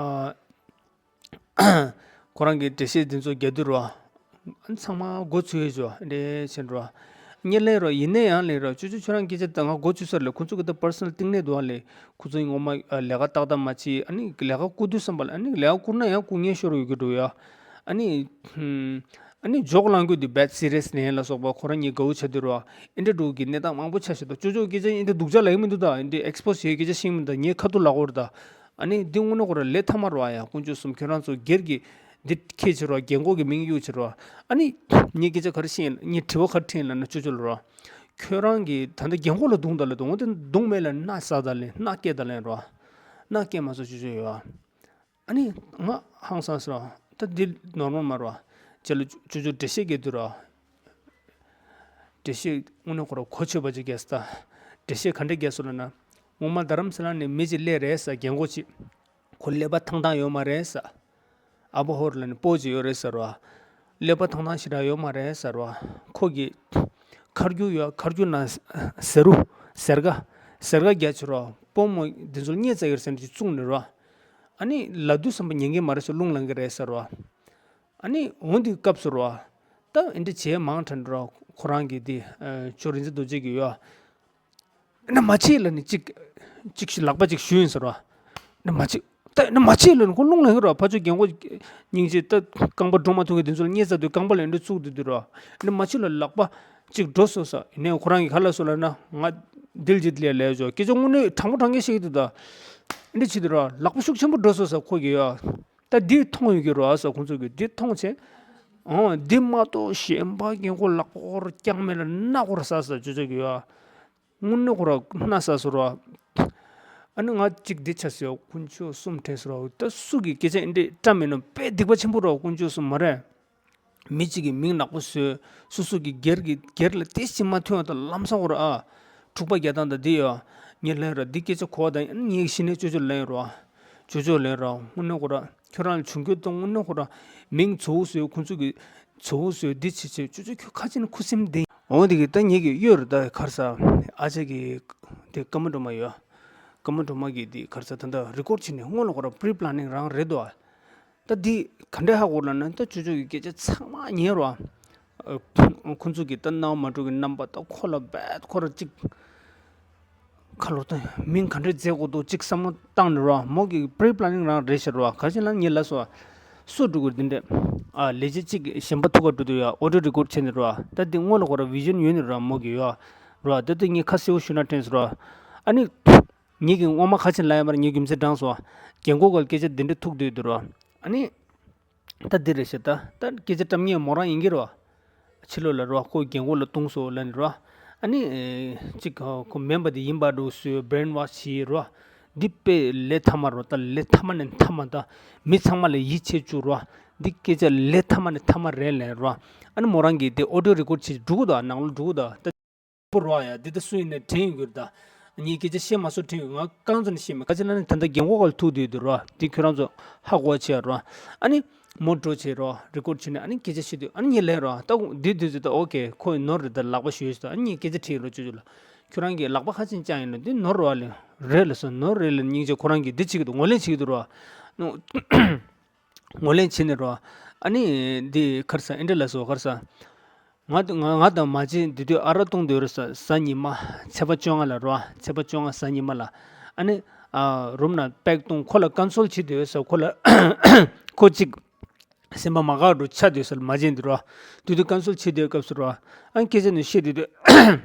ཁོ་རང་གིས་འགྲེལ་བཤད་དེ་ཚོ་རྒྱག་དུས་ར། ཨ་ནི་ཚང་མ་མགོ་ཚོས་ཡོད་ཅོ། ཨེ་འདྲ་བྱས་འགྲོ། ངས་ལན་ར། ཡིན་ན་ཡང་ལན་ར། ཅོ་ཅོ་ཁྱོད་རང་སྐད་ཆ་ད་ང་མགོ་ཚོས་ས་རེད་ལབ། ཁོ་ཚོ་གི་ད་པར་སོ་ནལ་གཏིང་ནས་འདུག་ཨ་ལབ། ཁོ་ཚོ་ངོ་མ་ཨ་ལས་ཀ་ཏག་ཏག་མ་བྱེད། ཨ་ནི་ལས་ཀ་བསྐུར་དུས་ཙམ་པ་ལ་ཨ་ནི་ལས་ཀ་བསྐུར་ན་ཡང་བསྐུར་མཁན་ཤོར་ཡོད་ཀྱི་འགྲོ་ཡ། ཨ་ནི་ཧུམ། ཨ་ནི་ཇོག་ལངས་རྒྱུ་འདི་བེཌ་སི་རི་ཡས་ནས་ལ་སོགས་པ་ཁོ་རང་གཉིས་དགའ་བོ་ཆགས་དུས་ར། ཨེ་འདྲ་འགྲོ་གི་གནས་སྟངས་མང་པོ་ཆགས་ཤག་ད་ཅོ་ཅོ་སྐད་ཆ་ཨེ་འདྲ་སྡུག་ཅག་ལབ་ཀྱི་མི་འདུག་ད་ཨེ་འདྲ་ཨེག་སི་པོ་སི་བྱེད་སྐད་ཆ་བཤད་ཀྱི་མི་འདུག་ད་ངའི་ཁ་ཐུག་ལབ་དགོས་རེད་ད། ཨ་ནི་འདི་དངོས་གནས་ཁོ་ར་ལས་མཐའ་མ་རེད་པ་ཡ། དཀོན་མཆོག་གསུམ། ཁྱོད་རང་ཚོ་སྒེར་གྱི་འདི་ཁྱེད་བྱེད་ར། རྒན་གོག་གི་མིང་གཡུག་བྱེད་ར། ཨ་ནི་ངས་སྐད་ཆ་ག་རེ་བཤད་ཡིན། ངས་དྲི་བ་ག་རེ་དྲིས་ཡིན་ལབ་ན་ཅོ་ཅོ་ལ་ར། ཁྱོད་རང་གིས་ད་ལྟ་རྒན་གོག་ལ་རྡུང་ད་ལབ་འདུག་འོ་དེ་རྡུང་མེད་ལབ་མནའ་ཟ་ད་ལབ། མནའ་སྐྱེལ་ད་ལབ་ར། མནའ་སྐྱེལ་མ་སོང་ཅོ་ཅོ་ཡ། ཨ་ནི་ང་ཧང་སངས་སོང་། ད་འདི་ནོར་མལ་མ་རེད་པ། རྗེས་ལ་ཅོ་ཅོ་འགྲེལ་བཤད་རྒྱག་དུས་ར། འགྲེལ་བཤད་དངོས་གནས་ཁོ་ར་གོ་ཆོད་པ་ཅིག་རྒྱག་སོང་ད། འགྲེལ་བཤད་ག་འདྲ་རྒྱག་སོང་ལབ་ན། སྔོན་མ་རྡ་རམ་ས་ལ་ནས་མི་ཅིག་སླེབས་རེད་ཟེར། རྒན་གོག་ཅིག་ཁོ་ཀླད་པ་ཐང་ཐང་ཡོད་མ་རེད་ཟེར། ཨ་བོ་ཧོར་ལབ་ནས་སྤོ་ཅིག་ཡོད་རེད་ཟེར་བ། ཀླད་པ་ཐང་ཐང་ཞེ་དྲག་ཡོད་མ་རེད་ཟེར་བ། ཁོ་གིས་ཁ་རྒྱུག་ཡོད། ཁ་རྒྱུག་ན་ཟེར་རུ་ཟེར་ག་ཟེར་ག་རྒྱག་ཆོག་ར། སྤོ་མོ་འདི་ཚོ་བརྙས་བཙལ་གྱི་རེད་ཟེར་ནས་ཅིག་བཙུགས་ནས་ར། ཨ་ནི་ལབ་དུས་ཙམ་པ་ཉན་གྱི་མ་རེད་ཟེར། རླུང་ལངས་ཀྱི་རེད་ཟེར་བ། ཨ་ནི་འོ་འདི་སྐབས་སུ་ར། ད་འདི་འདྲ་བྱས་མང་དྲགས་འགྲོ་ར། ཁོ་རང་གིས་འདི་ཨ་ཅོ་རིག་འཛིན་རྡོ་རྗེ་གིས་ཡོད། ཨ་ནི་མ་བྱེད་ལབ་ནས་ཅིག་ཅིག་ལག་པ་ཅིག་གཞུས་ཡིན་ཟེར་བ། ཨ་ནི་མ་བྱེད། ད་ཨ་ནི་མ་བྱེད་ལབ་ནས་ཁོ་རླུང་ལངས་ཀྱི་ར། ཕར་ཕྱོགས་རྒན་གོག་སྙིང་རྗེ། ད་རྐང་པ་འགྲོ་མ་ཐུབ་མཁན་དེ་ཚོ་ལ་བརྙས་བཙལ་དུས་རྐང་པ་ལ་འདི་འདྲ་བཙུགས་བསྡད་དུས་ར། ཨ་ནི་མ་བྱེད་ལབ། ལག་པ་ཅིག་འགྲོ་སོང་ཟེར། ཡིན་ནའི་ཁོ་རང་གིས་ག་ལབ་སོང་ལབ་ན། ང་འདི་ལ་ཅིག་ལས་ལས་ཅོ། སྐད་ཆ་དངོས་གནས་དྲང་པོ་དྲང་གི་བཤད་ཀྱི་འདུག་ད་འདི་བྱེད་དུས་ར། ལག་པ་ཤུགས་ཆེན་པོ་འགྲོ་སོང་ཟེར་ཁོ་གིས་ཡ། ད་འདི་མཐོང་ཡོད་ཀྱི་རེད་ཟེར། ཁོང་ཚོ་གིས་འདི་མཐོང་བྱས། འོ་འདི་མ་གཏོགས་གཞན་པ་རྒན་གོག་ལག་པ་ཁོ་ར་རྐྱང་མེད་ལ་སྣ་ཁོ་ར་ཟ་ཟེར། ཅོ་ཅོ་གིས་ཡ། དངོས་གནས་ཁོ་ར་སྣ་ཟ་སོང་ར། ཨ་ནི་ང་གཅིག་འདི་ཆ་ཟེར། དཀོན་མཆོག་གསུམ་དྲན་སོང་ར། ད་སུ་གིས་སྐད་ཆ་འདི་འདྲ་བཀྲམ་མིན་ནམ། དཔེ་སྡིག་པ་ཆེན་པོ་ར། དཀོན་མཆོག་གསུམ་མ་རེད། མི་གཅིག་གི་མིང་ནག་པོ་བཟོས། སོ་སོ་གི་སྒེར་གྱི་སྒེར་ལ་ཏོག་ཙམ་མ་མཐུན་པ་དང་ལམ་སང་ཁོ་ར་ཨ། འཁྲུག་པ་རྒྱག་སྟངས་དང་འདི་ཡོད། ངས་ལན་ར་འདི་སྐད་ཆ་གོ་བ་དང་ངས་གཞི་ནས་ཅོ་ཅོ་ལན་ར། ཅོ་ཅོ་ལན་ར་དངོས་གནས་ཁོ་ར་ཁྱོད་རང་ལ་བྱུང་རྒྱུ་དང་དངོས་གནས་ཁོ་ར་མིང་ཚོ་བོ་བཟོས། ཁོ་ཚོ་གི་ཚོ་བོ་བཟོས། འདི་བྱེད་བྱེད་ཅོ་ཅོ་ཁྱོད་ཁ་ཅིག་ནི་ཁུ་སིམ་ལྡན། འོ་འདི་གི་ད་ངས་གི་གཡོ་ར་ད་གར་ས། ཨ་ཅག་གི་དེ་ཀརྨ་སྒྲོལ་མ་ཡོད། ཀརྨ་སྒྲོལ་མ་གི་དེ་གར་ས་ད་ད་རི་ཀོར་བྱས་ནས་སྔོན་ལ་ཁོ་ར་པི་རི་པི་ལེ་ནིང་རང་རེད་དོ། ད་འདི་ག་འདྲས་ཧ་གོ་ལབ་ན་ད་ཅོ་ཅོ་གི་སྐད་ཆ་ཚང་མ་ཉན་རོ། ཨ། ཁོ་ཚོ་གི་ད་སྣང་མ་འགྲོ་གི་རྣམ་པ་ད་ཁོ་ལ་རྦད་ཁོ་ར་གཅིག་ཁ་ལོ་ད་མིང་ག་འདྲས་བརྩི་དགོས་འདུག་གཅིག་བསམ་བློ་བཏང་ནས་རོ། མོ་གི་པི་རི་པི་ལེ་ནིང་རང་རེད་ཤག་རོ། ག་ཅི་ལབ་ན་ངས་ལབ་སོང་། སུ་འགྲོ་དགོས་འདི་འདྲས། ཨ། ལས་བྱེད་གཅིག་གཞན་པ་ཐུག་ག་འགྲོ་དུས་ཡ་ཨོ་ཌིའོ་རི་ཀོར་བྱས་ནས་རོ། ད་འདི་སྔོན་ལ་ཁོ་ར་བི་ཞན་ཡོད་ནས་རོ། མོ་གི་ཡོད་རོ། ད་འདི་ངས་ཁ་གསལ་པོ་ཞུ་ན་དྲན་སོང་རོ། ཨ་ནི། ངེད་ཀྱི་སྔོན་མ་ཁ་ཆེ་ལ་ཡ་མར་ངའི་རྒྱུ་མཚན་དྲངས་སོང་། རྒན་གོག་ག་ལ་སྐད་ཆ་འདི་འདྲ་ཐུག་སྡོད་འདུག་རོ། ཨ་ནི། ད་འདི་རེད་ཤག་ད་ད་སྐད་ཆ་བཀྲམ་མཁན་མོ་རང་ཡིན་གྱི་རོ། ཕྱི་ལོགས་ལ་རོ་ཁོ་རྒན་གོག་ལ་བཏུང་སོང་ལབ་ནས་རོ། ཨ་ནི། ཅིག་ཁོ་མིན་པ་དེ་ཡིན་པ་འདྲ་བཟོས་བྷི་རེན་ཝོཤ་བྱས་རོ། འདི་དཔེ་ལས་མཐའ་མ་རོ། ད་ལས་མཐའ་མ་ནས་མཐའ་མ། ད་མི་ཚང་མ་ལ་ཡིད་ཆེས་བཅུག་རོ། འདི་སྐད་ཆ་ལས་མཐའ་མ་ནས་མཐའ་མ་རེད་ལབ་རོ། ཨ་ནི་མོ་རང་གིས་དེ་ཨོ་ཌིའོ་རི་ཀོར་བྱས་འགྲོ་གི་འདུག་ནང་ལ་འགྲོ་གི་འདུག་ད། པོ་རོ་ཡ། འདི་ད་སུ་ཡིན་ནའི་དྲན་ཡོད་རེད་ད། ངས་སྐད་ཆ་བཤད་མ་སོང་དྲན་ཡོད། ང་རྐང་ཚོ་ནས་བཤད་མེད། ག་ཅི་ལབ་ན་ད་ལྟ་རྒན་གོག་ག་ལ་ཐུག་བསྡད་འདུག་རོ། འདི་ཁྱོད་རང་ཚོ་ཧ་གོ་བྱས་རོ། ཨ་ནི་མོ་འགྲོ་བྱས་རོ། རི་ཀོར་བྱས་ནས་ཨ་ནི་སྐད་ཆ་བཤད་དུས་ཨ་ནི་ངས་ལན་རོ། ད་འདི་དུས་ཚོད་ད་ཨོ་ཀེ་ཁོ་ནོར་རེད། ད་ལག་པ་གཞུས་ཤག་ད་ཨ་ནི་ངས་སྐད་ཆ་དྲིས་རོ་ཅོ་ཅོ་ལ། ཁྱོད་རང་གིས་ལག་པ་ཁ་ཅིག་བརྐྱངས་ཡིན་ན་འདི་ནོར་རེད་པ་ལབ། རེད་ལབ་སོང་། ནོར་རེད་ལབ། སྙིང་རྗེ། ཁོ་རང་གིས་འདི་བྱེད་ཀྱི་འདུག་ངོས་ལེན་བྱེད་ཀྱི་འདུག་རོ། ངོས་ལེན་བྱས་ནས་རོ། ཨ་ནི་འདི་གར་ས་ཨེ་འདྲ་ལབ་སོང་། གར་ས། ང་ང་ང་དང་མ་བྱན་འདི་དུས་ཨ་རག་བཏུང་སྡོད་རེད་ས། གཟའ་ཉི་མ་ཚེས་པ་བཅོ་ལྔ་ལ་རོ། ཚེས་པ་བཅོ་ལྔ་གཟའ་ཉི་མ་ལ། ཨ་ནི་ཨ་རུམ་ནང་པེག་བཏུང་། ཁོ་ལ་ཀན་སོལ་བྱེད་སྡོད་ས། ཁོ་ལ་ཁོ་གཅིག་སེམས་པ་མ་དགའ་འགྲོ་ཆགས་སྡོད་ས་ལ་མ་བྱན་འདི་རོ། དེ་དུས་ཀན་སོལ་བྱེད་སྡོད་སྐབས་སུ་རོ། ཨ་ནི་སྐད་ཆ་ནི་བཤད་སྡོད་དུས།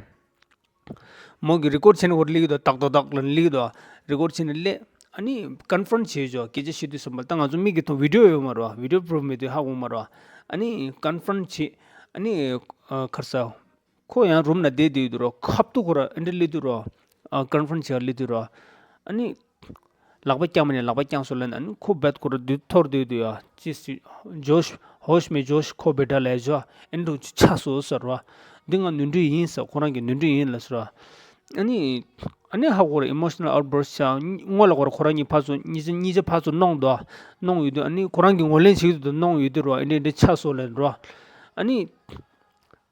མོ་གི་རི་ཀོར་བྱས་ནས་འོར་སླེབས་ཀྱི་འདུག་ཏག་ཏག་ཏག་ལ་སླེབས་ཀྱི་འདུག་རི་ཀོར་བྱས་ནས་སླེབས། ཨ་ནི་ཀོན་ཕ་རེན་སི་བྱས་ཆོག་སྐད་ཆ་བཤད་དུས་ཙམ་པ་ལ་ད་ང་ཚོ་མིག་གི་མཐོང་བི་ཌི་ཡོ་ཡོད་མ་རེད་པ། བི་ཌི་ཡོ་པུ་རུབ་མེད་དུས་ཧ་གོ་མ་རེད་པ། ཨ་ནི་ཀོན་ཕ་རེན་སི་བྱས། ཨ་ནི་ཨ་གར་ས། ཁོ་ཡང་རུམ་ནང་བསྡད་བསྡད་ཀྱི་འདུག་རོ། ཁ་ཐུག་ཁོ་ར་ཨེ་འདྲ་སླེབས་དུས་རོ། ཨ་ཀོན་ཕ་རེན་སི་བྱས་སླེབས་དུས་རོ། ཨ་ནི། ལག་པ་བརྐྱངས་པ་ནས་ལག་པ་བརྐྱངས་སོང་ལབ་ནས། ཨ་ནི་ཁོ་རྦད་ཁོ་ར་དུས་ཐོར་སྡོད་དུས་ཡ། ཅི་སི་ཇོཤ། ཧོཤ་མེ་ཇོཤ། ཁོ་བེ་ཊ་ལ་ཡ་ཇོ། ཨེ་འདྲ་ཆགས་སོང་ཟེར་བ། འདི་ང་ནོར་འཁྲུལ་ཡིན་ཟེར། ཁོ་རང་གི་ནོར་འཁྲུལ་ཡིན་ལབ་ཟེར་བ། ཨ་ནི། ཨ་ནི་ཧ་གོ་ར་ཨི་མོ་ཤ་ནལ་ཨའུཊ་བར་སི་ཊི་བྱས། སྔོན་ལ་ཁོ་ར་ཁོ་རང་གཉིས་ཕར་ཚུར་གཉིས་ཆ་གཉིས་ཆ་ཕར་ཚུར་གནོན་འདུག་གནོན་ཡོད་དུས། ཨ་ནི་ཁོ་རང་གིས་ངོས་ལེན་བྱེད་ཀྱི་འདུག་གནོན་ཡོད་དུས་རོ། ཨེ་འདྲ་ཨེ་འདྲ་ཆགས་སོང་ལབ་རོ། ཨ་ནི།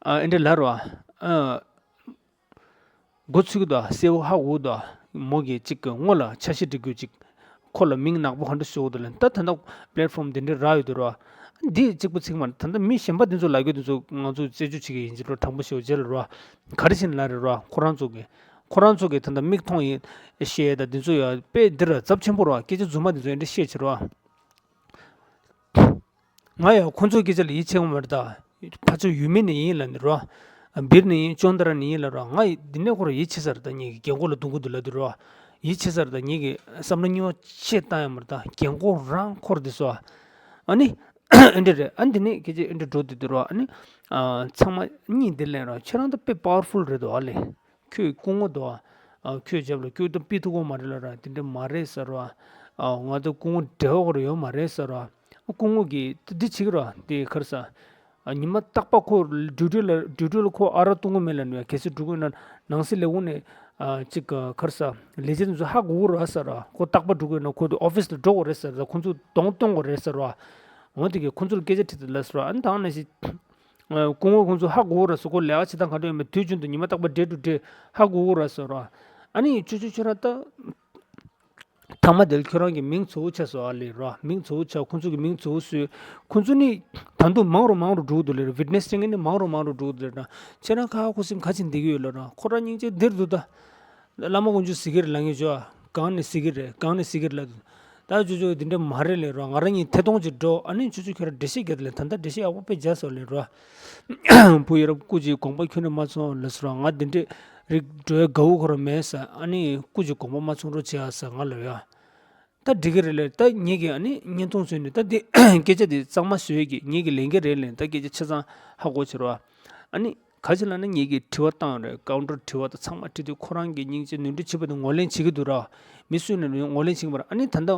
ཨ་ཨེ་འདྲ་ལབ་རོ། ཨ། འགོ་ཚུགས་ཀྱི་འདུག་གསལ་པོ་ཧ་གོ་གི་འདུག་མོ་གིས་ཅིག་གི་སྔོན་ལ་འཆར་གཞི་སྒྲིག་དགོས་ཅིག་ཁོ་ལ་མིང་ནག་པོ་ག་འདྲ་བཟོ་དགོས་འདུག་ལབ་ནས། ད་ད་ལྟ་པི་ལེཊ་ཕོམ་དེ་འདྲ་རག་ཡོད་དུས་རོ། འདི་གཅིག་པུ་ཚིག་མ་རེད། ད་ལྟ་མི་གཞན་པ་འདི་ཚོ་ལབ་རྒྱུ་འདི་ཚོ་ང་ཚོ་རྩད་གཅོད་བྱེད་ཀྱི་ཡིན་ཅིག་རོ། དྲང་པོ་ཞུ་བྱས་ལ་རོ། ག་རེ་བྱས་ནས་ལབ་རེད་རོ། ཁོ་རང་ཚོ་གི་ཁོ་རང་ཚོ་གི་ད་ལྟ་མིག་མཐོང་ཡིན་ཤེས་ད་འདི་ཚོ་ཡ་དཔེ་འདི་ར་ཚབས་ཆེན་པོ་རོ། སྐད་ཆ་རྫུན་མ་འདི་ཚོ་ཨེ་འདྲ་བཤད་བྱེད་རོ། ང་ཡང་ཁོ་ཚོའི་སྐད་ཆ་ལ་ཡིད་ཆེས་ཡོད་མ་རེད་ད། ཕར་ཕྱོགས་ཡུལ་མི་ནས་ཡིན་ལབ་ནས་རོ། སྦིར་ནས་ཡིན། ཅོན་ཏ་ར་ནས་ཡིན་ལབ་རོ། ང་ཡི་འདི་ནས་ཁོ་ར་ཡིད་ཆེས་ས་རེད་ད། ངེད་ཀྱི་རྒན་གོག་ལ་རྡུང་གི་འདུག་ལབ་དུས་རོ། ཡིད་ཆེས་ས་རེད་ད། ངེད་ཀྱི་བསམ་བློ་རྙིང་བ་ཆེ་བཏང་ཡོད་མ་རེད་ད། རྒན་གོག་རང་འཁོར་དེ་སོ། ཨ་ནི། ཨེ་འདྲ་རེད། ཨ་འདི་ནས་སྐད་ཆ་ཨེ་འདྲ་འགྲོ་དུས་དུས་རོ། ཨ་ནི། ཨ་ཚང་མ་གཉིས་འདི་ལན་རོ། ཁྱེད་རང་ད་དཔེ་པ་ཝར་ཕུལ་རེད་དོ་ཨ་ལེ། ཁྱོད་སྐུ་ངོ་དོ། ཨ་ཁྱོད་རྒྱབ་ལ་ཁྱོད་ད་ཕུད་ཐུབ་ཀྱི་མ་རེད་ལབ་ར། དེ་འདྲ་མ་རེད་ཟེར་རོ། ཨ་ང་ད་སྐུ་ངོ་འབྲེལ་བ་ཁོ་ར་ཡོད་མ་རེད་ཟེར་རོ། སྐུ་ངོ་གིས་འདི་བྱེད་ཀྱི་རོ། དེ་གར་ས། ཨ་ཉི་མ་རྟག་པར་ཁོ་ཌིའུ་ཊི་ལ་ཌིའུ་ཊི་ལ་ཁོ་ཨ་རག་བཏུང་གི་མེད་ལབ་ནས། གལ་སྲིད་འགྲོ་དགོས་ན་ནང་སྲིད་ལས་ཁུངས་ནས་ཨ་ཅིག་ག་གར་ས་ལས་བྱེད་དེ་ཚོ་ཧ་གོ་གི་རེད་ཟེར་རོ། ཁོ་རྟག་པར་འགྲོ་དགོས་ན་ཁོ་དེ་ཨོ་ཕི་སི་ལ་འགྲོ་དགོས་རེད་ཟེར་རོ། ཁོ་ཚོ་གདོང་སྟོན་དགོས་རེད་ཟེར་རོ། འོ་དེ་གིས་ཁོ་ཚོ་ལ་སྐད་ཆ་དྲིས་ཏེ་ལབ་ཟེར་རོ། ཨ་ནི་ད་ནང་བཞིན། ཨ་སྐུ་ངོ་ཁོང་ཚོ་ཧ་གོ་གི་རེད་ཟེར། ཁོ་ལས་ཀ་བྱེད་སྟངས་ག་འདྲ་ཡོད་མེད་དུས་རྒྱུན་དུ་ཉི་མ་རྟག་པར་day to day ཧ་གོ་གི་རེད་ཟེར་རོ། ཨ་ནི་ཅོ་ཅོ་ཁྱོད་རང་ད། ཐ་མ་དེར་ཁྱོད་རང་གི་མིང་གཙོ་བོ་ཆགས་སོང་ཨ་ལེ་རོ། མིང་གཙོ་བོ་ཆགས། ཁོང་ཚོ་གི་མིང་གཙོ་བོ་བཟོས། ཁོང་ཚོ་ནི་ད་དུང་མང་རུ་མང་རུ་འགྲོ་གི་འདུག་ལེ་རོ། ཝི་ཊི་ནེ་སི་སྤྲད་མཁན་ནི་མང་རུ་མང་རུ་འགྲོ་གི་འདུག་ལེ་རོ། ཁྱེད་རང་ཁ་ཁ་ཁུ་སིམ་ག་ཅིག་བསྡད་ཀྱི་ཡོད་ལེ་རོ། ཁོ་རང་སྙིང་རྗེ་འདིར་འདུག་ད། བླ་མ་དཀོན་མཆོག་གཟིགས་ཀྱི་རེད་ལབ་མཁན་ཅོ། གང་ནས་གཟིགས་ཀྱི་རེད། གང་ནས་གཟིགས་ཀྱི་རེད་ལབ་འདུག་ད་ཅོ་ཅོ་འདི་འདྲ་མ་རེད་ལེ་རོ། ང་རང་གཉིས་ཐད་གཏོང་ཅིག་འགྲོ། ཨ་ནི་ཅོ་ཅོ་ཁྱོད་རང་འགྲེལ་བཤད་རྒྱག་དེ་ལེ། ད་ལྟ་འགྲེལ་བཤད་ཡག་པོ་དཔེ་རྒྱག་སོང་ལེ་རོ། བུ་ཡ་རབས་སྐུ་མཁྱེན་དགོངས་པ་ཁྱོན་ནས་མ་ཚོམས་ལབ་སོང་ར། ང་འདི་འདྲས་རིགས་འགྲོ་ཡ་དགའ་བོ་ཁོ་རང་མེད་ཟེར། ཨ་ནི་སྐུ་མཁྱེན་དགོངས་པ་མ་ཚོམས་རོགས་བྱེད་ཨ་ཟེར་ང་ལབ་ཡ། ད་འགྲིག་གི་རེད་ལེ། ད་ངེད་ཀྱིས་ཨ་ནི་བརྙན་ཐུང་བཟོས་ནས་ད་འདི་སྐད་ཆ་འདི་གཙང་མ་བཟོས་ཀྱི་ངེད་ཀྱི་ལས་འགན་རེད་ལེ། ད་སྐད་ཆ་ཆ་ཚང་ཧ་གོ་བྱེད་རོགས། ཨ་ནི། ག་ཅི་ལབ་ན་ངེད་ཀྱིས་དྲི་བ་བཏང་རེད། ཀའུན་ཊར་དྲི་བ་དང་ཚང་མ་དྲིས་དུས་ཁོ་རང་གིས་སྙིང་རྗེ་ནོར་འཁྲུལ་བྱས་པ་དེ་ངོས་ལེན་བྱེད་ཀྱི་འདུག་ར། མི་སུ་ཡིན་ན་ངོས་ལེན་བྱེད་ཀྱི་མ་རེད། ཨ་ནི་ད་ལྟ་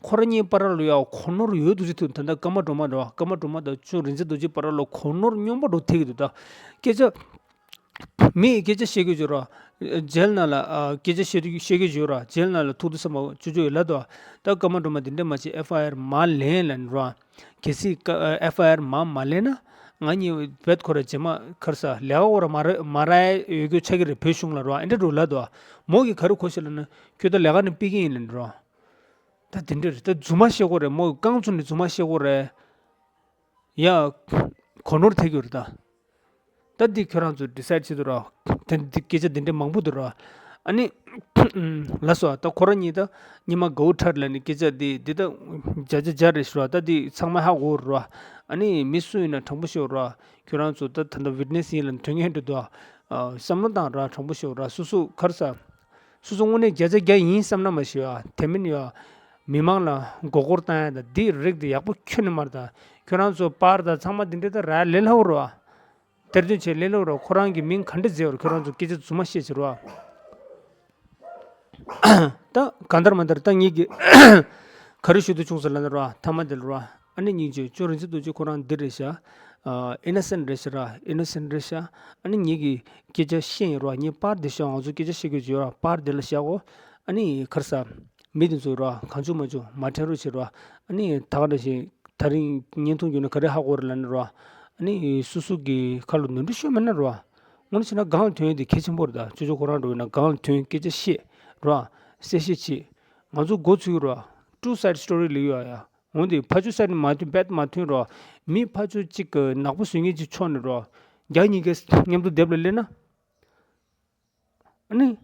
ཁོ་རང་གཉིས་བར་ལ་ཡ་གོ་ནོར་ཡོད་འདུག་ཅེས་ཐུག་ད་ལྟ་ཀརྨ་སྒྲོལ་མ་རེད་བ། ཀརྨ་སྒྲོལ་མ་དང་ཆུ་རིན་ཆེན་རྡོ་རྗེ་བར་ལ་གོ་ནོར་སྙོམས་པོ་འགྲོ་ཐེབས་ཀྱི་འདུག་ད་སྐད་ཆ། མིས་སྐད་ཆ་བཤད་ཀྱི་ཡོད་ར། རྗེས་ནང་ལ་ཨ་སྐད་ཆ་བཤད་དུས་བཤད་ཀྱི་ཡོད་ར། རྗེས་ནང་ལ་ཐུག་དུས་ཙམ་པ་ཅོ་ཅོ་ཡོད་ལབ་འདུག་ད་ཀརྨ་སྒྲོལ་མ་འདི་འདྲ་མ་བྱེད། ཨེཕ་ཨའི་ཨར་མར་ལེན་ལབ་ནི་ར། གལ་སྲིད་ཀ་ཨེཕ་ཨའི་ཨར་མར་མ་ལེན་ན་ང་གཉིས་བེད་ཁོ་ར་རྗེས་མ་ཁར་ས་ལས་ཀ་ཁོ་ར་མ་ར་མ་རག་ཡོད་རྒྱུ་ཆགས་ཀྱི་རེད། བོད་གཞུང་ལ་ར་ཨེ་འདྲ་འགྲོ་ལབ་འདུག་མོ་གིས་ག་རེ་གོ་ཤེས་ལབ་ན་ཁྱོད་ད་ལས་ཀ་ནས་ཕུད་ཀྱི་ཡིན་ལབ་ནི་ར། ད་དེ་འདྲ་རེད། ད་རྫུན་མ་བཤད་དགོས་རེད། མོ་གི་རྐང་བཙུགས་ནས་རྫུན་མ་བཤད་དགོས་རེད། ཡ། གོ་ནོར་ཐེབས་ཀྱི་རེད་ད། ད་འདི་ཁྱོད་རང་ཚོ་ཌི་སའིཌ་བྱེད་དུ་ར། དེ་འདི་སྐད་ཆ་འདི་འདྲ་མང་པོ་འདུག་ར། ཨ་ནི། ལགས་སོ། ད་ཁོ་རང་གཉིས་ད་ཉི་མ་དགའ་བོ་ཁྲ་ལ་ནི་སྐད་ཆ་འདི་འདི་ད་བརྒྱ་ཆ་བརྒྱ་རེད་ཤག་ར། ད་འདི་ཚང་མ་ཧ་གོ་ར། ཨ་ནི་མི་སུ་ཡིན་ན་དྲང་པོ་ཤོད་ར། ཁྱོད་རང་ཚོ་ད་ད་ལྟ་ཝིཊ་ནེ་སི་ཡིན་ལ་དོན་ངན་འདྲ་འདུག་ཨ། བསམ་བློ་བཏང་ར། དྲང་པོ་ཤོད་ར། སོ་སོ་ག་རེ་ཟ། སོ་སོ་དངོས་གནས་བརྒྱ་ཆ་བརྒྱ་ཡིན་བསམ་ན་མ་ཤི་ཨ། དེ་མིན་ཡ། མི་མང་ལ་མགོ་སྐོར་བཏང་ཡ་དང་འདི་རིགས་དེ་ཡག་པོ་ཁྱོན་ནས་མ་རེད་ད། ཁྱོད་རང་ཚོ་པར་དང་ཚང་མ་འདི་འདྲ་ད་ར་ལས་སླ་བོ་རེད་བ། གཏེར་སྟོན་བྱས་ལས་སླ་བོ་རེད་བ། ཁོ་རང་གི་མིང་ག་འདྲ་བརྗེ་བར་ཁྱོད་རང་ཚོ་སྐད་ཆ་རྫུན་མ་བཤད་བྱེད་རེད་བ། ད་གང་ལྟར་མ་ལྟར་ད་ངེད་ཀྱི་ག་རེ་ཞུ་འདོད་བྱུང་ཟེར་ལབ་ན་རེད་བ། ཐ་མ་དེ་ལ་རེད་བ། ཨ་ནི་སྙིང་རྗེ་ཅོ་རིན་ཆེན་རྡོ་རྗེ་ཁོ་རང་འདི་རེད་ཤག་ཨ། ཨི་ནོ་སེན་ཊི་རེད་ཤག་ར། ཨི་ནོ་སེན་ཊི་རེད་ཤག་ཨ་ནི་ངེད་ཀྱིས་སྐད་ཆ་བཤད་ཡིན་ར། ངས་པར་འདི་བཞག་ང་ཚོ་སྐད་ཆ་བཤད་དགོས་ཡོད་ར། པར་འདི་ལ་བཞག་གོ་ཨ་ནི་ག་རེ་ཟ། མི་འདི་ཚོ་ར་གང་བྱུང་མ་བྱུང་མ་དྲན་རོགས་བྱེད་ར། ཨ་ནི་ད་ག་ནང་བཞིན་ད་རིང་བརྙན་ཐུང་བརྒྱུད་ནས་ག་རེ་ཧ་གོ་རེད་ལབ་ན་ར། ཨ་ནི་སོ་སོ་གི་ཁ་ལ་ནོར་འཁྲུལ་ཤོད་མེད་ན་ར། དངོས་གནས་བྱས་ན་སྒང་ལ་ཐོན་ཡས་དེ་གལ་ཆེན་པོ་རེད་ད། ཅོ་ཅོ་ཁོ་རང་འགྲོ་ཡིན་ན་སྒང་ལ་ཐོན་སྐད་ཆ་བཤད་ར། གསལ་བཤད་བྱེད། ང་ཚོ་འགོ་ཚུགས་ར། ཊུ་སའིཌ་སི་ཊོ་རི་ལབ་ཡོད་ཨ་ཡ། འོན་ཏེ་ཕར་ཕྱོགས་སའིཌ་ནས་མ་ཐོན་རྦད་མ་ཐོན་རོགས། མི་ཕར་ཕྱོགས་གཅིག་གི་ནག་པོ་བཟོ་མཁན་གཅིག་ཕྱོགས་ནས་རོགས། རྒྱ་གཉིས་ཀས་མཉམ་དུ་སྡེབ་ལ་སླེབས་ན། ཨ་ནི།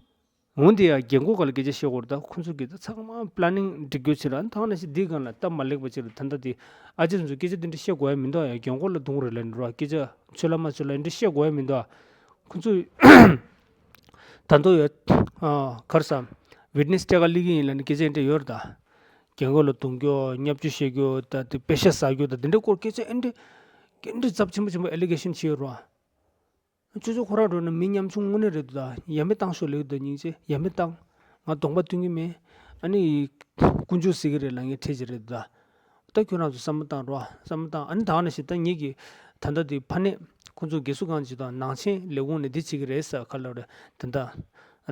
འོན་ཏེ་ཡང་རྒན་གོག་ག་ལ་སྐད་ཆ་བཤད་དགོས་རེད་ད། ཁོ་ཚོ་གིས་ད་ཚང་མ་པི་ལ་ནིང་སྒྲིག་རྒྱུ་བྱེད་ར། ད་ནང་བཞིན་འདིའི་སྒང་ལ་སྟབས་མ་ལེགས་པ་ཅིག་ལ་ད་ལྟ་དེ་ཨ་ཅེ་ཚོ་སྐད་ཆ་འདི་འདྲ་བཤད་དགོས་ཡ་མི་འདུག་ཡ། རྒན་གོག་ལ་རྡུང་རེད་ལབ་ནས་རོགས། སྐད་ཆ་ཚོད་ལ་མ་ཚོད་ལ་འདི་འདྲ་བཤད་དགོས་ཡ་མི་འདུག་ཁོ་ཚོ་ད་དུང་ཡ་ཨ་ག་རེ་ཟ། ཝིཊ་ནེ་སི་སྤྲད་ག་སླེབས་ཀྱི་ཡིན་ལབ་ནས་སྐད་ཆ་འདི་འདྲ་ཡོད་རེད་ད། རྒན་གོག་ལ་རྡུང་རྒྱུ། བརྙས་བཅོས་བྱེད་རྒྱུ། ད་དེ་པེ་ཤ་ཟ་རྒྱུ། ད་དེ་འདྲའི་སྐོར་སྐད་ཆ་ཨེ་འདྲ་ཨེ་འདྲ་ཚབས་ཆེན་པོ་ཆེན་པོ་ཨེ་ལི་གེ་ཤན་བྱེད་ཡོད་རེད་བ། ཅོ་ཅོ་ཁོ་རང་འགྲོ་ན་མི་ཉམ་ཆུང་དངོས་གནས་རེད་འདུག་ད། ཡ་མེད་བཏང་ཤོག་ལབ་ཀྱི་འདུག་སྙིང་རྗེ། ཡ་མེད་བཏང་། ང་གདོང་པ་སྟོན་གྱི་མེད། ཨ་ནི་དཀོན་མཆོག་གཟིགས་ཀྱི་རེད་ལབ་མཁན་ཁྲེལ་གྱི་རེད་འདུག་ད། ད་ཁྱོད་རང་ཚོ་བསམ་བློ་བཏང་རོགས། བསམ་བློ་བཏང་། ཨ་ནི་ད་ག་ནང་བཞིན་ད་ངེད་ཀྱིས་ད་ལྟ་དེ་ཕ་ནས་ཁོ་ཚོ་རྒས་གསོ་ཁང་ཅིག་དང་ནང་ཆེན་ལས་ཁུངས་ནས་འདི་བྱེད་ཀྱི་རེད་ཟེར་ག་ལབ་རེད། དེ་འདྲ་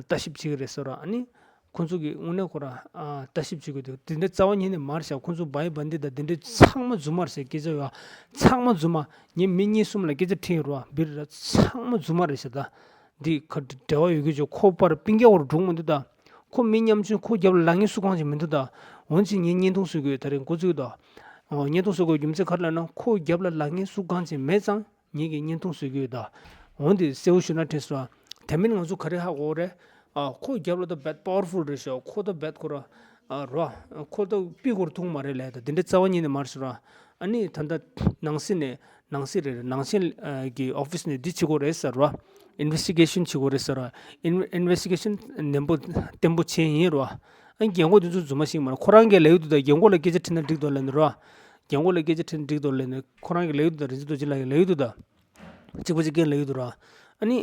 ལྟ་ཞིབ་བྱེད་ཀྱི་རེད་ཟེར་ར། ཨ་ནི། ཁོང་ཚོ་གིས་དངོས་གནས་ཁོ་རང་ཨ་ལྟ་ཞིབ་བྱེད་དགོས་འདུག་དེ་འདྲ་རྩ་བ་ཉིད་ནས་མ་རེད་ཤག་ཁོང་ཚོ་བའི་བན་དེ་དང་དེ་འདྲའི་ཚང་མ་རྫུན་མ་རེད་ཟེར་སྐད་ཆ་ཡོད། ཚང་མ་རྫུན་མ། ངས་མི་གཉིས་གསུམ་ལ་སྐད་ཆ་དྲིས་ཡོད་རེད་བ། འདི་རེད། ཚང་མ་རྫུན་མ་རེད་ཤག་ད་འདི་ག་འབྲེལ་བ་ཡོད་ཀྱི་ཅོ། ཁོ་པར་སྤུན་ཀྱག་བར་འགྲོ་མི་འདུག་ད། ཁོ་མི་ཉམ་ཆུང་། ཁོ་རྒྱབ་ལ་ལབ་མཁན་སུ་གང་ཅིག་མི་འདུག་ད། འོན་ཀྱང་ངས་བརྙན་ཐུང་བཟོ་དགོས་ད་རེད། འགོ་བཙུགས་ད། ཨོ། བརྙན་ཐུང་བཟོ་དགོས་རྒྱུ་མཚན་ག་རེ་ལབ་ན་ཁོ་རྒྱབ་ལ་ལབ་མཁན་སུ་གང་ཅིག་མེད་ཙང་། ངེད་ཀྱིས་བརྙན་ཐུང་བཟོ་གི་ཡོད་ད། འོན་ཏེ་གསལ་བོ་ཞུ་ན་དྲན་སོང་། དེ་མིན་ང་ཚོ་ག་རེ་ཧ་གོ་རེད། ཨ། ཁོ་རྒྱབ་ལ་ད་རྦད་པ་ཝར་ཕུལ་རེད་ཤག་ཁོ་ད་རྦད་ཁོ་ར། ཨ། རོ། ཁོ་ད་པི་གོར་ཐུང་མ་རེད་ལབ་ད། དེ་འདྲ་རྩ་བ་ཉིད་ནས་མ་རེད་ཟེར་ར། ཨ་ནི་ད་ལྟ་ནང་སྲིད་ནས་ནང་སྲིད་རེད། ནང་ཆེན་གྱི་ཨོ་ཕིས་ནས་འདི་བྱེད་དགོས་རེད་ཟེར་ར། ཨིན་ཝེ་སི་ཊི་གེ་ཤན་བྱེད་དགོས་རེད་ཟེར་ར། ཨིན་ཝེ་སི་ཊི་གེ་ཤན་ནན་པོ་བརྟན་པོ་བྱས་ཡིན་ར། ཨ་ནི་རྒན་གོག་དེ་ཚོ་རྫུན་མ་ཞིག་མ་རེད། ཁོ་རང་གིས་ལབ་ཡོད་འདུག་ད། རྒན་གོག་ལ་སྐད་ཆ་དྲིས་ན་འགྲིག་འདུག་ལབ་ནས་ར། རྒན་གོག་ལ་སྐད་ཆ་དྲིས་ན་འགྲིག་འདུག་ལབ་ནས་ཁོ་རང་གིས་ལབ་ཡོད་འདུག་ད། རིན་ཆེན་རྡོ་རྗེ་ལགས་ཀྱིས་ལབ་ཡོད་འདུག་ད། གཅིག་པ་གཅིག་རྐྱང་ལབ་ཡོད་འདུག་ར། ཨ་ནི།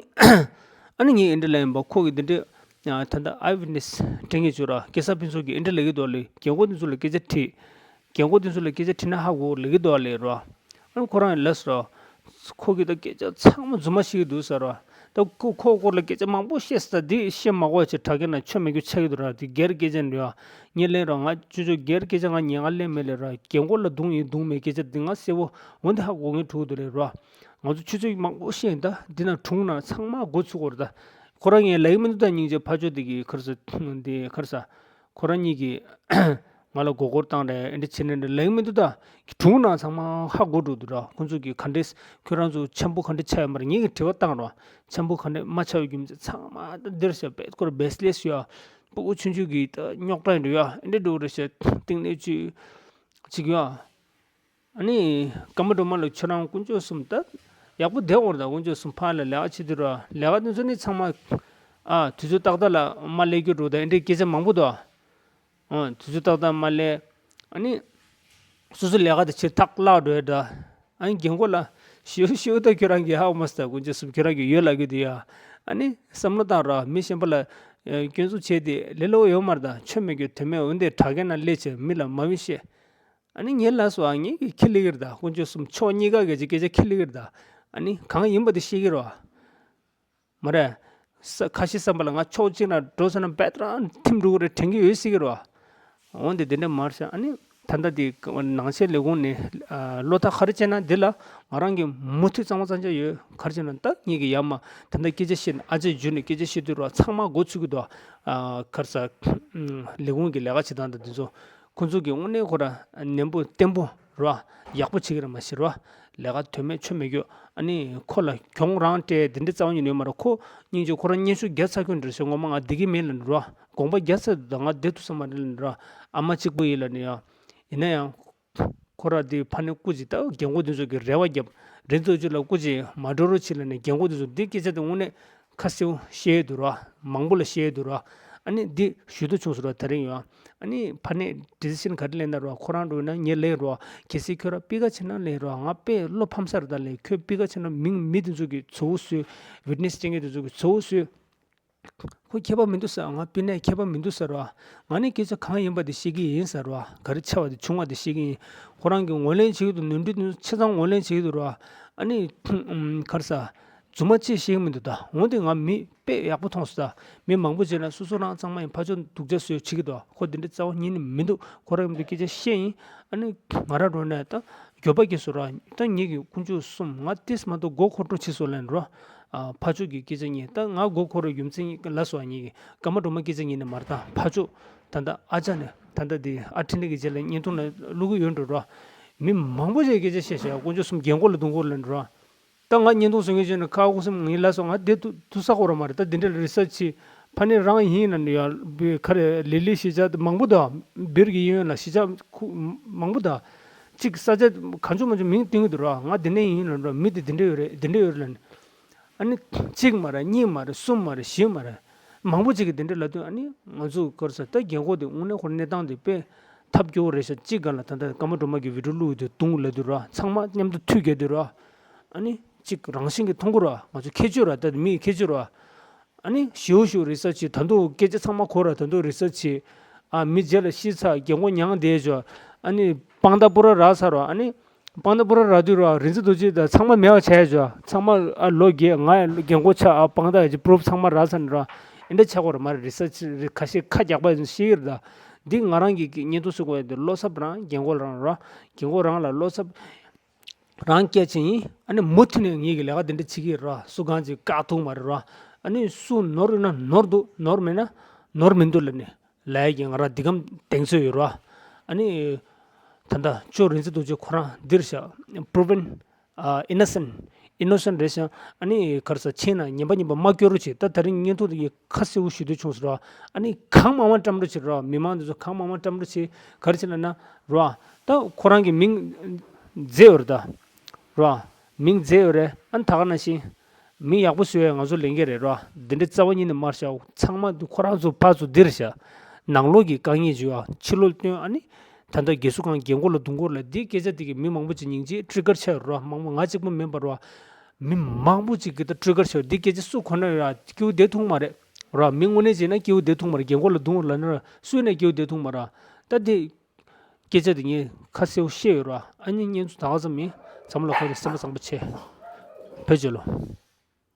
ཨ་ནི་ངས་འདི་འདྲ་ལབ་ཡིན་པ། ཁོ་གིས་འདི་འདྲ་ད་ལྟ་ཨའི་ཝིཊ་ནེ་སི་དྲན་གྱི་བྱུང་ར། སྐལ་བཟང་ཕུན་ཚོགས་ཀྱིས་འདི་འདྲ་ལབ་ཀྱི་འདུག་ལབ། རྒན་གོག་འདི་ཚོ་ལ་སྐད་ཆ་དྲིས། རྒན་གོག་འདི་ཚོ་ལ་སྐད་ཆ་དྲིས་ན་ཧ་གོ་ལབ་ཀྱི་འདུག་ལབ་ར། ཨ་ནི་ཁོ་རང་ཡང་ལབ་སོང་ར། ཁོ་གིས་ད་སྐད་ཆ་ཚང་མ་རྫུན་མ་བཤད་ཀྱི་འདུག་ཟེར་ར། ད་ཁོ་ཁོ་སྐོར་ལ་སྐད་ཆ་མང་པོ་བཤད་ས། ད་འདི་བཤད་མ་དགོས་ཅེས་གྲགས་ཀྱི་ན་ཆོ་མེད་རྒྱུ་ཆགས་ཀྱི་འདུག་ར། འདི་སྒེར་སྐད་ཆ་འདྲ་ཡ། ངས་ལན་ར། ང་ཅོ་ཅོ་སྒེར་སྐད་ཆ་ང་ཉན་ག་ལན་མེད་ལབ་ར། རྒན་གོག་ལ་རྡུང་ཡིན་རྡུང་མེད་སྐད་ཆ་འདི་ང་གསལ་བོ་འོ་འདི་ཧ་གོ་མཁན་འགྲོ་གི་འདུག་ལབ་ར། ང་ཚོ་ཆུ་ཚོད་མང་པོ་བཤད་ཡིན། ད་འདི་ན་གྲུང་ན་ཚང་མ་འགོ་ཚུགས་དགོས་རེད་ད། ཁོ་རང་ངས་ལབ་ཀྱི་མི་འདུག་ད། སྙིང་རྗེ། ཕར་ཕྱོགས་འདི་གི་ཁར་ས་འདི་ཁར་ས། ཁོ་རང་གཉིས་ཀྱིས་ང་ལ་མགོ་སྐོར་བཏང་རེད། ཨེ་འདྲ་བྱེད་ནི་འདྲ་ལབ་ཀྱི་མི་འདུག་ད། གྲུང་ན་ཚང་མ་ཧ་གོ་འགྲོ་འདུག་ར། ཁོང་ཚོ་གིས་ག་འདྲས། ཁྱོད་རང་ཚོ་འཆམ་པོ་ག་འདྲས་ཆགས་ཡོད་མ་རེད། ངེད་ཀྱིས་དྲི་བ་བཏང་ར། འཆམ་པོ་ག་འདྲས་མ་ཆགས་ཡོད་རྒྱུ་མཚན་ཚང་མ་ད་འདིར་ཤ་བེད་ཁོ་ར་བེས་ལེས་ཡ། སྤུ་གུ་ཆུང་ཆུང་གིས་ད་རྙོག་དྲ་འདྲ་ཡ། ཨེ་འདྲ་འགྲོ་རེད་ཤག་སྟེང་ནས་ཅི་ཅིག་ཡ། ཨ་ནི་ཀརྨ་སྒྲོལ་མ་ལགས། ཁྱོད་རང་དཀོན་མཆོག་གསུམ་ད་ཡག་པོ་བསྡད་ཡོད་རེད་ད། དཀོན་མཆོག་གསུམ་ཕར་ལ་ལས་ཀ་བྱེད་དུས་ར། ལས་ཀ་དེ་ཚོ་ནི་ཚང་མ་ཨ་དུས་ཚོད་ཏག་ཏག་ལ་མར་སླེབས་རྒྱུ་འགྲོ་ད། ཨེ་འདྲའི་སྐད་ཆ་མང་པོ་འདུག་ཨ། དུས་ཚོད་ཏག་ཏག་མར་སླེབས། ཨ་ནི་སོ་སོ་ལས་ཀ་དེ་ཕྱིར་ཐག་བརླག་འགྲོ་ཡ་འདྲ། ཨ་ནི་རྒན་གོག་ལ་ ཞུ་ཞུ་ད་ཁྱོད་རང་གིས་ཧ་མ་སྟ་དཀོན་མཆོག་གསུམ་ཁྱོད་རང་གིས་ཡོད་ལབ་གི་འདུག་ཡ། ཨ་ནི་བསམ་བློ་བཏང་ར། མི་གཞན་པ་ལ་ཨ་སྐྱོན་འཛུགས་བྱས་ཏེ་ལས་སླ་བོ་ཡོད་མ་རེད། ད་ཆོ་མེད་རྒྱུ་དོན་མེད། འོན་ཏེ་དྲ་རྒྱ་ནང་སླེབས་བྱས་མི་ལ་མ་འོས་བཤད། ཨ་ནི་ངས་ལབ་སོང་། ཨ་ངས་ཀྱིས་ཁས་ལེན་གྱི་རེད། ད་དཀོན་མཆོག་གསུམ་ཕྱོགས་གཉིས་ཀ་གི་སྐད་ཆ་ཁས་ལེན་གྱི་རེད། ད་ཨ་ནི་གང་ཡིན་པ་དེ་བཤད་ཀྱི་རེད་བ། མ་རེད། ས་ཁ་ཤས་བསམ་པ་ལ་ང་ཕྱོགས་གཅིག་ན་འགྲོ་ཟེར་ན་བད་རང་ཐིམ་འགྲོ་གི་རེད་དྲན་གྱི་ཡོད་སྲིད་ཀྱི་རེད་བ། འོན་ཏེ་དེ་འདྲ་མ་རེད་ཤག་ཨ་ནི་ད་ལྟ་དེ་ནང་ཆེན་ལས་ཁུངས་ནས་ཨ་བློ་ཐག་ག་རེ་བཅད་ན་འདི་ལ་ང་རང་གི་མུ་མཐུད་གཙང་མ་གཙང་རྐྱང་ཡོད། ག་རེ་བྱས་ན་ད་ངེད་ཀྱི་ཡར་མར་ད་ལྟ་སྐད་ཆ་བཤད་ནས་ཨ་ཅེ་འཇུ་ནས་སྐད་ཆ་བཤད་དུས་རེད་བ། ཚང་མ་མགོ་ཚོས་ཀྱི་འདུག་ཨ་ག་རེ་ཟ། ལས་ཁུངས་ཀྱི་ལས་ཀ་བྱེད་སྟངས་དང་དེ་ཚོ། ཁོ་ཚོ་གི་དངོས་གནས་ཁོ་ར་ནན་པོ་བརྟན་པོ་ར་ཡག་པོ་བྱེད་ཀྱི་ར་མ་ཤེས་ར། ལས་ཀ་དོན་མེད་ཆོ་མེད་རྒྱུ། ཨ་ནི་ཁོ་ལ་གྱོང་རང་སྤྲད་དེ་འདྲ་རྩ་བ་ཉིད་ནས་ཡོད་མ་རེད། ཁོ་སྙིང་རྗེ་ཁོ་རང་སྙན་ཞུ་རྒྱག་ཚར་ཁྱོད་འདྲ་ཞིག་ངོ་མ་ང་བསྡད་ཀྱི་མེད་ལབ་ནི་ར། དགོངས་པ་རྒྱག་ཚར་འདུག་ད་ང་བསྡད་ཐུབ་ས་མ་རེད་ལབ་ནི་ར། ཨ་མ་གཅིག་པུ་ཡིན་ལབ་ནི་ཡ། ཡིན་ན་ཡང་། ཁོ་ར་དེ་ཕ་ནས་སྐུ་མཁྱེན་ད་རྒན་གོག་དེ་ཚོ་གི་རེ་བ་བརྒྱབ། རིན་ཐང་ཅུ་ལ་སྐུ་མཁྱེན་མ་འགྲོ་རོགས་བྱེད་ལབ་ནས་རྒན་གོག་དེ་ཚོ་འདི་སྐད་ཆ་དེ་དངོས་གནས་ཁ་གསལ་བོ་བཤད་ཡས་འདུག་ར། མང་པོ་ལ་བཤད་ཡས་འདུག་ར། ཨ་ནི་འདི་ཞུ་འདོད་བྱུང་སོང་ར། དེ་རིང་ཡང་ཨ་ནི་ཕ་ནས་ཌི་སི་ཤན་ག་རེ་ལེན་ན་ར། ཁོ་རང་འགྲོ་ན་ངས་ལེན་ར། གལ་སྲིད་ཁྱོད་ར་པི་ཀ་ཆེ་ན་ལེན་ར། ང་དཔེ་བློ་ཕམ་ས་རེད། ད་ལས་ཁྱོད་པི་ཀ་ཆེ་ན་མིང་མི་དེ་ཚོ་གི་ཚོ་བོ་བཟོས། ཝིཊ་ནེ་སི་སྤྲད་མཁན་དེ་ཚོ་གི་ཚོ་བོ་བཟོས། ཁོ་ཁྱད་པར་མི་འདུག་ཟེར། ང་པི་ནས་ཁྱད་པར་མི་འདུག་ཟེར་ར། ང་ནི་སྐད་ཆ་གང་ཡིན་པ་དེ་བཤད་ཀྱི་ཡིན་ཟེར་ར། ག་རེ་ཆེ་བ་དེ་ཆུང་བ་དེ་བཤད་ཀྱི་ཡིན། ཁོ་རང་གིས་ངོས་ལེན་བྱེད་ཀྱི་འདུག་ནོར་འཁྲུལ་དེ་ཆ་ཚང་ངོས་ལེན་བྱེད་ཀྱི་འདུག་ར། ཨ་ནི་ག་རེ་ཟ། རྫུན་མ་ཅིག་བཤད་ཀྱི་མི་འདུག་ད་འོན་ཏེ་ང་མི་དཔེ་ཡག་པོ་མཐོང་སོང་། ད་མི་མང་པོ་བྱས་ན་སོ་སོ་རང་གཙང་མ་ཡིན། ཕར་ཕྱོགས་སྡུག་ཅག་བཟོས་བྱེད་ཀྱི་འདུག་ཁོ་དེ་འདྲ་རྩ་བ་ཉིད་ནས་མི་འདུག་ཁོ་རང་གི་སྐད་ཆ་བཤད་ཡིན། ཨ་ནི་ང་རང་རོ་ནས་ད་འགྱོད་པ་སྐྱེས་སོང་ར། ད་ངེད་ཀྱི་དཀོན་མཆོག་གསུམ་ང་ཏིས་མ་གཏོགས་མགོ་འཁོར་འགྲོ་བྱེད་སོང་ལབ་ནི་ར། ཨ་ཕར་ཕྱོགས་ཀྱི་སྐད་ཆ་ཉན། ད་ང་མགོ་འཁོར་བའི་རྒྱུ་མཚན་ལ་སོགས་ངེད་ཀྱི་ཀརྨ་སྒྲོལ་མ་སྐད་ཆ་ཉན་ནི་མ་རེད། ད་ཕར་ཕྱོགས་ད་ལྟ་ཨ་ཅག་ནས་ད་ལྟ་དེ་ཨ་འཕྲིན་ལས་ཀྱི་རྗེས་ལ་བརྙན་ཐུང་ནང་བླུག་གི་ཡོད་འགྲོ་ར། མི་མང་པོ་ཞིག་སྐད་ཆ་བཤད་བཤད། དཀོན་མཆོག་གསུམ་རྒན་གོག་ལ་གདུང་གོ་ལབ་འགྲོ་ར། ད་ང་བརྙན་ཐུང་བཟོ་མཁན་ཅིག་ནས་ཁ་ཁུ་སིམ་ངའི་ལ་སོགས་ང་བསྡད་ཐུབ་ཐུབ་ས་ཁོ་ར་མ་རེད། ད་འདི་འདྲ་ལ་རི་སར་ཆི་ཕ་ནི་རང་ཡིན་ན་ནི་ཡ་བི་ཁ་རེ་ལི་ལི་གཞིས་ཆགས་མང་པོ་འདུག་བིར་གྱི་གཡས་གཡོན་ལ་གཞིས་ཆགས་ཁུ་མང་པོ་འདུག་གཅིག་ས་ཆ་གང་བྱུང་མང་བྱུང་མིང་བཏོན་གྱི་འདུག་ར། ང་འདི་ནས་ཡིན་ལབ་འགྲོ། མི་དེ་འདི་འདྲ་ཡོད་རེད། འདི་འདྲ་ཡོད་རེད་ལབ་ནི། ཨ་ནི་གཅིག་མ་རེད། གཉིས་མ་རེད། གསུམ་མ་རེད། བཞི་མ་རེད། མང་པོ་ཅིག་གིས་འདི་འདྲ་ལབ་དུས་ཨ་ནི་ང་ཚོ་ག་རེ་ཟ། ད་རྒན་གོག་དེ་དངོས་གནས་ཁོ་གནས་སྟངས་དེ་དཔེ་ཐབས་སྐྱོ་བོ་རེད་ཤག་གཅིག་སྒང་ལ་ད་ལྟ་ཀརྨ་སྒྲོལ་མ་གི་བི་ཌིའོ་བླུགས་དུས་གདུང་ལབ་དུས་ར། ཚང་མ་མཉམ་དུ་མཐུད་རྒྱག་དུས་ར། ཨ་ནི་གཅིག་རང་བཞིན་གྱིས་མཐོང་གི་ར། ང་ཚོ་ཁྱད་ཆོས་ར། ད་མི་ཡི་ཁྱད་ཆོས་ར། ཨ་ནི་ཞེའུ་ཞེའུ་རི་སར་ཆི་ད་དུང་སྐད་ཆ་ཚང་མ་གོ་ར། ད་དུང་རི་སར་ཆི། ཨ་མི་རྗེས་ལ་ཤི་ཚར། རྒན་གོག་མྱང་བསྡད་ཅོ། ཨ་ནི་དཔང་རྟགས་པུ་ར་རག་ཚར་ར། ཨ་ནི་དཔང་རྟགས་པུ་ར་རག་དུས་ར་རིག་འཛིན་རྡོ་རྗེ་དང་ཚང་མ་མེད་པ་བྱས་ཅོ། ཚང་མ་ཨ་ལོ་རྒས། ང་རྒན་གོག་ཆགས། ཨ་དཔང་རྟགས་ཀྱི་པུ་རུབ་ཚང་མ་རག་ཚར་ནི་ར། ཨེ་འདྲ་ཆགས་གོ་ར་མ་རེད། རི་སར་ཆི་རི་ཁ་ཤས་ཁ་རྒྱག་པ་ཤེས་ཀྱི་རེད། ད་འདི་ང་རང་གི་བརྙན་ཐུང་བཟོ་དགོས་ཡ་དེ་བློ་འཚབ་རང་རྒན་གོག་རང་ར། རྒན་གོག་རང་ལ་བློ་འཚབ་རང་སྐྱེ་ཆེ་ཡིན། ཨ་ནི་མུ་མཐུད་ནས་ངེད་ཀྱི་ལས་ཀ་འདི་འདྲ་བྱེད་ཀྱི་ར། སུ་གང་ཅིག་བཀག་ཐུབ་མ་རེད་ར། ཨ་ནི་སུ་ནོར་ཡོད་ན་ནོར་འདུག་ནོར་མེད་ན་ནོར་མི་འདུག་ལབ་ནས་ལབ་ཡ་གི་ང་རང་འདི་གམ་གདེང་ཚོད་ཡོད་ར། ཨ་ནི་ད་ལྟ་ཅོ་རིག་འཛིན་རྡོ་རྗེ་ཁོ་རང་འདིར་བཞག proven innocent innocent རེད་ཤག་ཨ་ནི་ག་རེ་ཟ། ཕྱིན་ན་ངན་པ་ངན་པ་མ་སྐྱོར་རོགས་བྱེད། ད་དེ་རིང་བརྙན་ཐུང་དེ་གི་ཁ་གསལ་བོ་ཞུ་འདོད་བྱུང་སོང་ར། ཨ་ནི་གང་མང་མང་བཀྲམ་རོགས་བྱེད་ར། མི་མང་འདི་ཚོ་གང་མང་མང་བཀྲམ་རོགས་བྱེད། ག་རེ་བྱེད་ལབ་ན་ར། ད་ཁོ་རང་གི་མིང་མཛད་ཡོད་རེད་ད། ར། མིང་མཛད་ཡོད་རེད། ཨ་ནི་ད་ག་ནང་བཞིན་མིང་ཡག་པོ་བཟོ་ཡ་ང་ཚོ་ལས་འགན་རེད་ར། འདི་འདྲའི་རྩ་བ་ཉིད་ནས་མ་བཞག་ཚང་མ་འདི་ཁོ་རང་ཚོ་ཕར་ཚུར་འདིར་བཞག་ནང་ལོགས་ཀྱི་དཀའ་ངལ་བྱུང་ཡ་ཕྱི་ལོགས་སྟོན། ཨ་ནི་ད་ལྟ་རྒས་གསོ་ཁང་རྒན་གོག་ལ་གདུང་གོ་ལ་འདི་སྐད་ཆ་འདི་གི་མི་མང་པོ་ཅིག་སྙིང་རྗེ་ཊི་རི་ཀར་ཆགས་ཡོད་ར། མང་པོ་ང་གཅིག་པུ་མིན་པ་ར། མི་མང་པོ་ཅིག་གི་ད་ཊི་རི་ཀར་ཆགས་ཡོད། འདི་སྐད་ཆ་སུ་གོ་ན་ཡོད་ར། སྐྱིད་པོ་བསྡད་ཐུབ་མ་རེད་ར། མི་དངོས་གནས་བྱས་ན་སྐྱིད་པོ་བསྡད་ཐུབ་མ་རེད། རྒན་གོག་ལ་གདུང་གོ་ལ་ནི་ར་སུ་ཡིན་ན་སྐྱིད་པོ་བསྡད་ཐུབ་མ་ར། ད་འདི་སྐད་ཆ་དེ་ངས་ཁ་གསལ་བོ་བཤད་ཡོད་ར། ཨ་ནི་བརྙན་ཐུང་ད་ག་ཙམ་ཡིན། ཚང་མ་ལ་ཁོ་ཚོ་སེམས་པ་བཟང་པོ་བྱེད། བོད་རྒྱལ་ལོ།